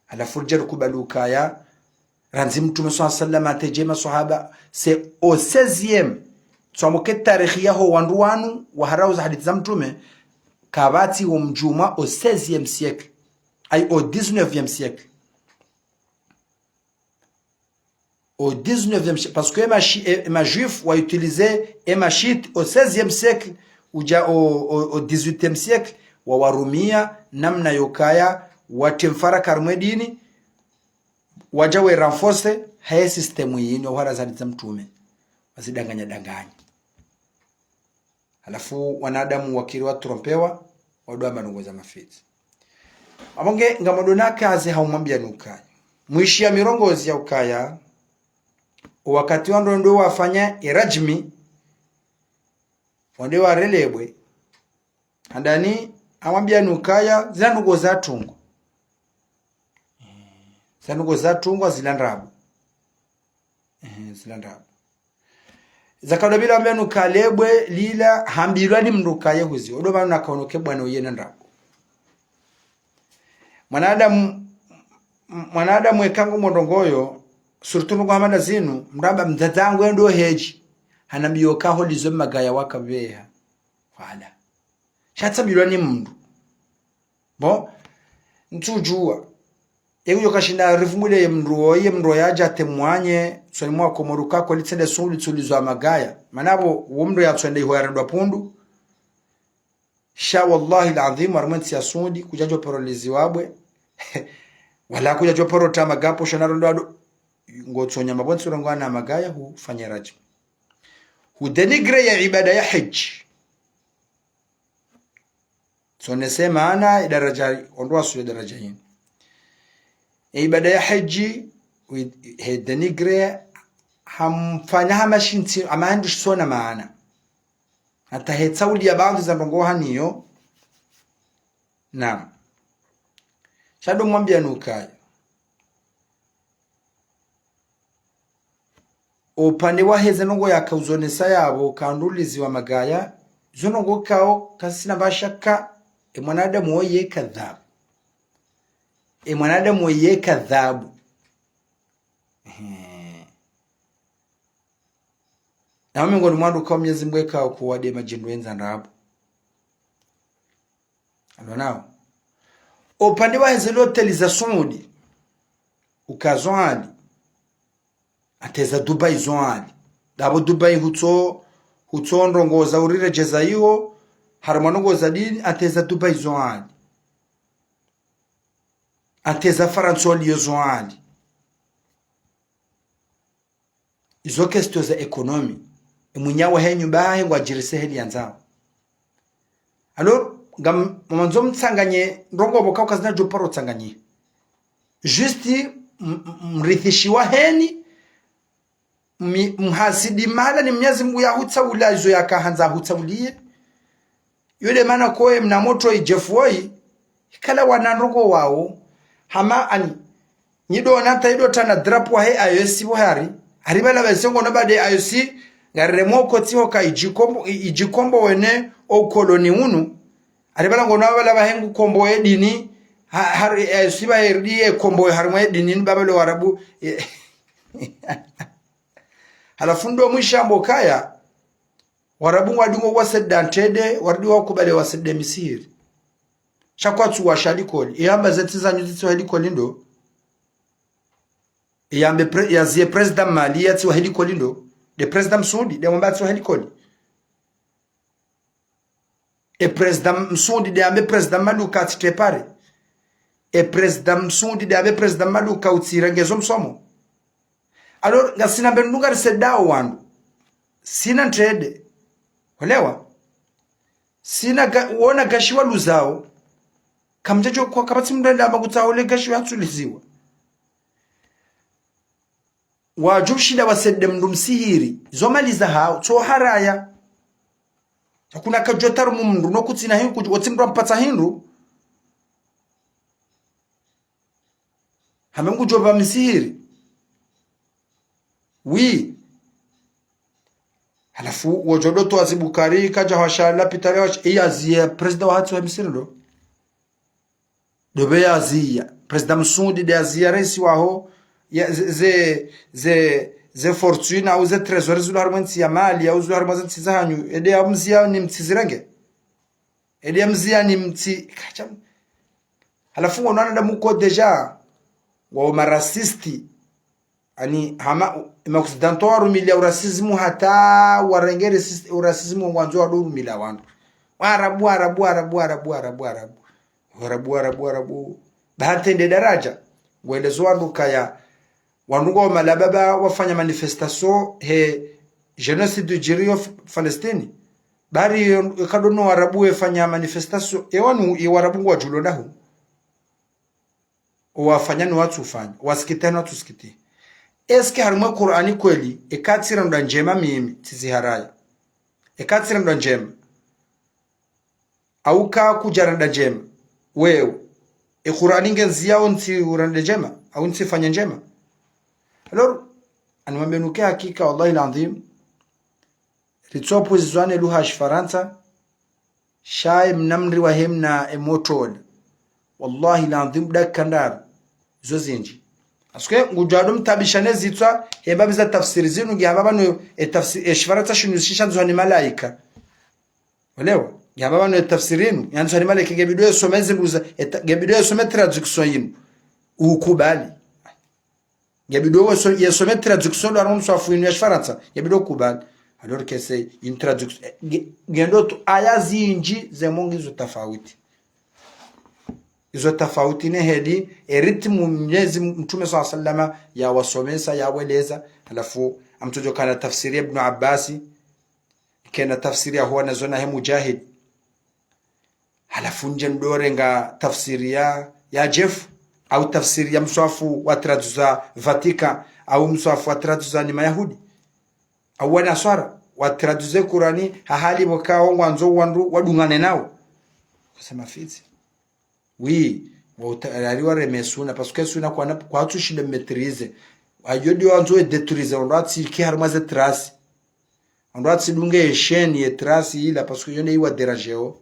Halafu ridje rikubali ukaya, randzi mtrume swalla sallam atedje maswahaba, c'est au seizième. Tsoamboke tarikhi yaho wandru wanu, waharauza hadisi za mtrume, kapvatsi wo mdjumwa au seizième siècle. Ayi, au dix-neuvième siècle. Au dix-neuvième siècle, parce que ema shi-, e, ema juifs wa utiliser ema chiites au seizième siècle, udja au, au, au dix-huitième siècle, wawarumia namna yokaya, watemfara karimwe dini, wadja we renforcer, haye système yinu, wahara zani za mtrume, wazidanganya danganya. Halafu wanadamu wakiri watrompewa, wadwa manungo za mafitsi. Apvo nge ngamdjo nakaze haumwambia nukaya. Mwishiya mirongozi ya ukaya, wakati wandru ndo wafanya erajmi, wandru warelebwe, handani amwambia nukaya, zila ndrongoo zatungwa. Zila ndrongoo zatungwa zila ndrabo. Ehe, zila ndrabo. Zakaulabila wambe nuka lebwe lila hambilwa ni mndru kaye huzi. Odo pvanu nakaonoke bwana uyena ndrabo. Mwanadamu, m-, mwanadamu eka ngu mo ndrongoo yo, surtout ndrongoo hama nda zinu, mndru hamba mdzadze wangu endo hedji. Hanambiyo ka holizo magaya waka pveha. Wala. Sha tsambilwa ni mndru. Bon, ntsudjuwa. Eka udjo kashinda rivumbule ye mndru wo, ye mndru yadja temwanye, usoni mwa Komori ka kweli tsende suli tsulizo wa magaya. Mana pvo, wo mndru yatswende iho yarendwa pundru. Sha wallahi al-adhim, harimwa entsi ya Sudi, kudjadjo paro liziwa bwe. Wala kudjadjo paro ta magaya pvo shona rondo ado. Ngotsonya mapvo ntsi rongoa na magaya hufanya rajmi. Hudénigrer ye ibada ya hedji. Tsonese maana idaraja, ondro wasu idaraja yinu. E ibada ya hedji, Wi-, he dénigrer, hamfanya hama shintsi, hama hindru shitsona maana. Hata hetsauliya baadhwi za ndrongoo haniyo. Naam. Sha ndo mwambiya nukaya, upande waheze ndrongoo yaka uzonesa yapvo, kanduliziwa magaya, zo ndrongoo kao, kasina mba shaka, e mwanadamu woye kadhabu. E mwanadamu woye kadhabu. Ehe. Na miongoni mwa wandru kao Mwenyezi Mungu eka kuwade madjindru yendza ndrabo. Alo nao. Upande waheze loteli za Saudi, uka zo hali. Hata eza Dubai zo hali. Ndapvo Dubai hutso, hutso ndrongoo za uriredjeza iho, harumwa ndrongoo za dini, hata eza Dubai zo hali. Hata eza Farantsa oliyo zo hali. Izo question za économie. Emwenyewe wahe nyumba yahe ngwadjirise heli yandzao. Alors, ngam-, mwandzo mtsanganye ndrongoo pvo kao kazina djo paro tsanganye. Juste m-, m-, mrithishiwa heni, mi-, mhasidi mahala ni Mwenyezi Mungu yahutsauliya izo yaka handza ahutsauliye. Yo nde mana koye mna motro i Jeff woyi, ikala wana ndrongoo wawo. Hama ani, nyi ndo ona ta indo tana drapeau wahe I O C pvo hari. Hari pvala pvese ngono pvade I O C, ngariremwa okotsi hoka idjikombo, i-, idjikombowe ne o ukoloni unu. Hari pvala ngono pvala pvahe ngukombowe dini, ha-, hari I O C pvahe ridi ye kombowe harimwa ye dini ni pvapvo le Warabu. Halafu ndo mwisha mbo kaya, Warabu ngwadungo wasaida ntrende, waridi wakubali wasaida misihiri. Sha kwatsu washa likoli. Iyamba ze ntsi zanyu zitsiwa likoli ndo. Iyambe pre-, yaziye président Mali yatsiwa likoli ndo. Nde président Msundi, nde mwamba atsiwa likoli. E président Msundi nde yambe président Mali uka atsite pare. E président Msundi nde yambe président Mali uka utsirenge zo msomo. Alors, ngasina mbe ndrongoo risaidao wandru. Sina ntrende. Olewa? Sina ga-, wona gashi waluzao. Kamdjadjo kwa kapvatsi mndru enda hamba kutsaha ole gashi watsuliziwa. Wadjo ushinda wasaide mndru msihiri. Zo mali zahawo, tso haraya. Hakuna kadjo tarumu mndru, no kutsina hindru, kudjo, wotsi mndru ampatsa hindru. Hame ngudjo pva msihiri. Oui. Halafu, wodjo ndo twazi Bukari, kadja hwasha lapitali hwasha, iya ziya, président wahatru wa misihiri ndo. Ndo pve yaziya. Président Msundi nde yaziya raisi waho, ya, ze, ze, ze, ze fortune, au ze trésor, zilo harimwa ntsi ya Mali, au zilo harimwa ze ntsi zahanyu, ende yamziya ni mtsi zirenge. Ende yamziya ni mtsi, kacha. Halafu ngono wanadamu ko déjà, ngwao ma raciste. Ani, hama, ma occidentaux warumiliya u racisme hata warenge racis-, u racisme ngwandzo wado urumiliya wandru. Warabu, Warabu, Warabu, Warabu, Warabu, Warabu. Warabu, Warabu, Warabu. Ba hata inde daraja. Ngwelezo wandru kaya. Wandru ngwao malaba ba wafanya manifestation he génocide djiriyo F-, Palestine. Bari yo, kado no Warabu wefanya manifestation. E wanu, e Warabu ngwadjulo ndahu. Owafanya ni watsufanya, owasikitiha ni watsusikitiha. Est-ce que harimwa Kur'ani kweli, eka tsirendwa ndjema mimi, tsiziharaya? Eka tsirendwa ndjema. Au ka kudjarenda ndjema. Wewe. E Kur'ani ngenziyao ntsi urende ndjema, au ntsifanye ndjema. Alors, animwambe nuke hakika, wallahi l'adhwim, ritsopvo zizwane lugha ya Shifarantsa, sha ye mna mri wahe mna e motro ola. Wallahi l'adhwim dakika ndraru. Zo zindji. Parce que ngudjo ado mtabisha ne zitswa, hemba biza tafsiri zinu, nge hamba pvanu e tafsi-, e Shifarantsa shinu shishandzwa ni malaika. Olewa? Nge hamba pvanu e tafsiri inu, yandzwa ni malaika, nge bidi yesome zindru za, e ta-, nge bidi yesome traduction inu. Ukubali. Nge bidi weso-, yesome traduction ndo harimwa mswafu inu ya Shifarantsa. Nge bidi ukubali. Alors que c'est une traduction. Eh, nge-, ngendo tu aya zindji ze mongi zo tafauti. Izo tafauti ne heli, e rythme Mwenyezi Mtume swalla Llahu alayhi wa sallama yawasomesa, yaweleza. Halafu, amtsodjo kana tafsiri ya Ibn Abbas, kena tafsiri ya huwa na zona he Mujahid. Halafu ndje ndo renga tafsiri ya, ya Jeff. Au tafsiri ya mswafu wa traduza Vatican, au mswafu wa traduza ni Mayahudi, au Wanaswara, wa traduze Kurani, hahali pvo kao ngwandzo wandru wadungane nao. Kusema fitsi. Oui, wa uta-, ari wareme suna, parce que suna kwana, kwatsu shinda maîtriser. Ayo ndo wandzo e détruire, wandru watsike harumwa ze traces. Wandru watsidunge e chaîne ye trace ila, parce que yo nde iwa dérangeo.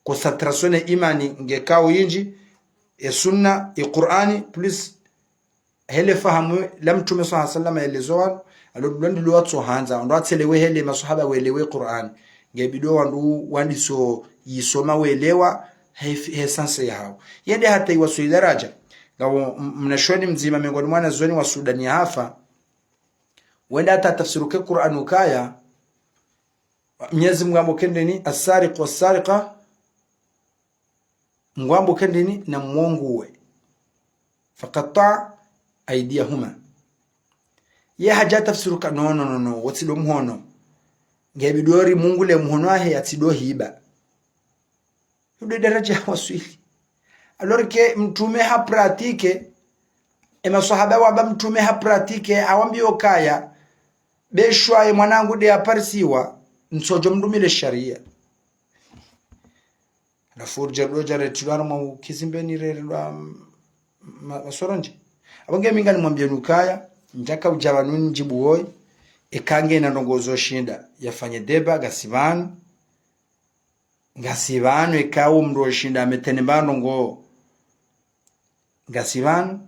Concentration ne imani nge kao yindji, e sunna, e Kurani, plus hele fahamu la Mtrume swalla Allahu alayhi wasallam yelezo wandru, alo ndo ndilo watso handza, wandru watselewe hele maswahaba welewe Kurani. Nge bidi wandru wandiso yisoma welewa, he, he sens yahawo. Yende hata iwaswili daraja. Ngawo m-, mnashioni mdzima miongoni mwa wanazuoni wa Sudani yahafa, wende hata tafsiri ke Kurani ukaya, Mnyezi Mungu ambo kendeni, "As-sariqu was-sariqa", ngwambo kendeni na mwonguwe. "Faqatta'a aydiyahuma." Ye hadja tafsiri ka, no, no, no, no, wotsido muhono. Nge bidi ori mungule muhono wahe yatsido hiba. Yudo daraja waswili. Alors que Mtrume ha pratique, e maswahaba wamba Mtrume ha pratique, awambiyo kaya, beshwa ye mwanangu nde yaparisiwa, ntsodjo mdumile sharia. Halafu ridja ridjo dja retilwa harumwa ukizimbeni rerelwa, ma-, masoronji. Apvo nge mi nganimwambiyo nukaya, ndjaka udja pvanu nidjibu woyi, eka ngena ndrongoo zo shinda yafanye débat, ngasi pvanu. Ngasi pvanu, eka wo mndru oshinda ametene mba ndrongoo. Ngasi pvanu,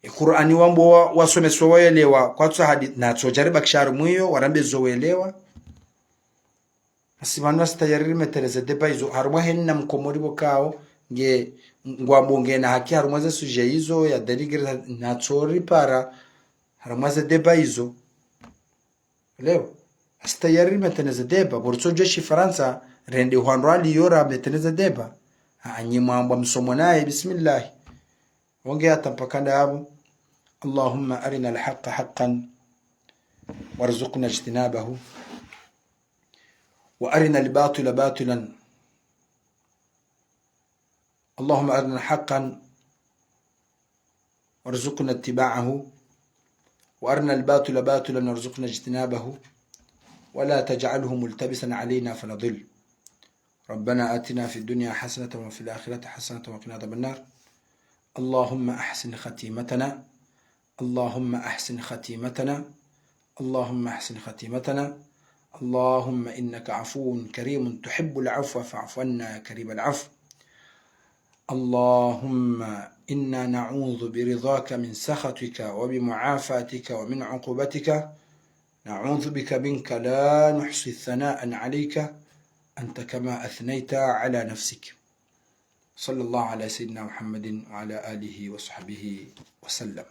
e Kurani wambo wa-, wasomeswa wayelewa, kwatsu hadi, natso djari bakisha harumwa iyo, warambe zo welewa. Ngasi pvanu, ngasi tayari rimeteleze débat izo, harumwa heni na Mkomori pvo kao, nge, ngwambo ngena haki harumwa ze sujet izo, ya dénigrer, natso ripara, harumwa ze débat izo. Leo, ngasi tayari rimeteleze débat, pvo ritsodjuwa Shifarantsa, rende hwandru waliyo rameteleze débat. Ha, nyi mwambwa msomo naye, bismillah. Wonge hata mpaka ndapvo. اللهم أرنا الحق حقا وارزقنا اجتنابه، وأرنا الباطل باطلا. اللهم أرنا حقا وارزقنا اتباعه، وأرنا الباطل باطلا وارزقنا اجتنابه، ولا تجعله ملتبسا علينا فنضل. ربنا آتنا في الدنيا حسنة وفي الآخرة حسنة وقنا عذاب النار. اللهم أحسن ختيمتنا. اللهم أحسن ختيمتنا. اللهم أحسن ختيمتنا. اللهم إنك عفو كريم تحب العفو فاعف عنا يا كريم العفو. اللهم إنا نعوذ برضاك من سخطك وبمعافاتك ومن عقوبتك. نعوذ بك منك لا نحصي ثناء عليك أنت كما أثنيت على نفسك. صلى الله على سيدنا محمد وعلى آله وصحبه وسلم.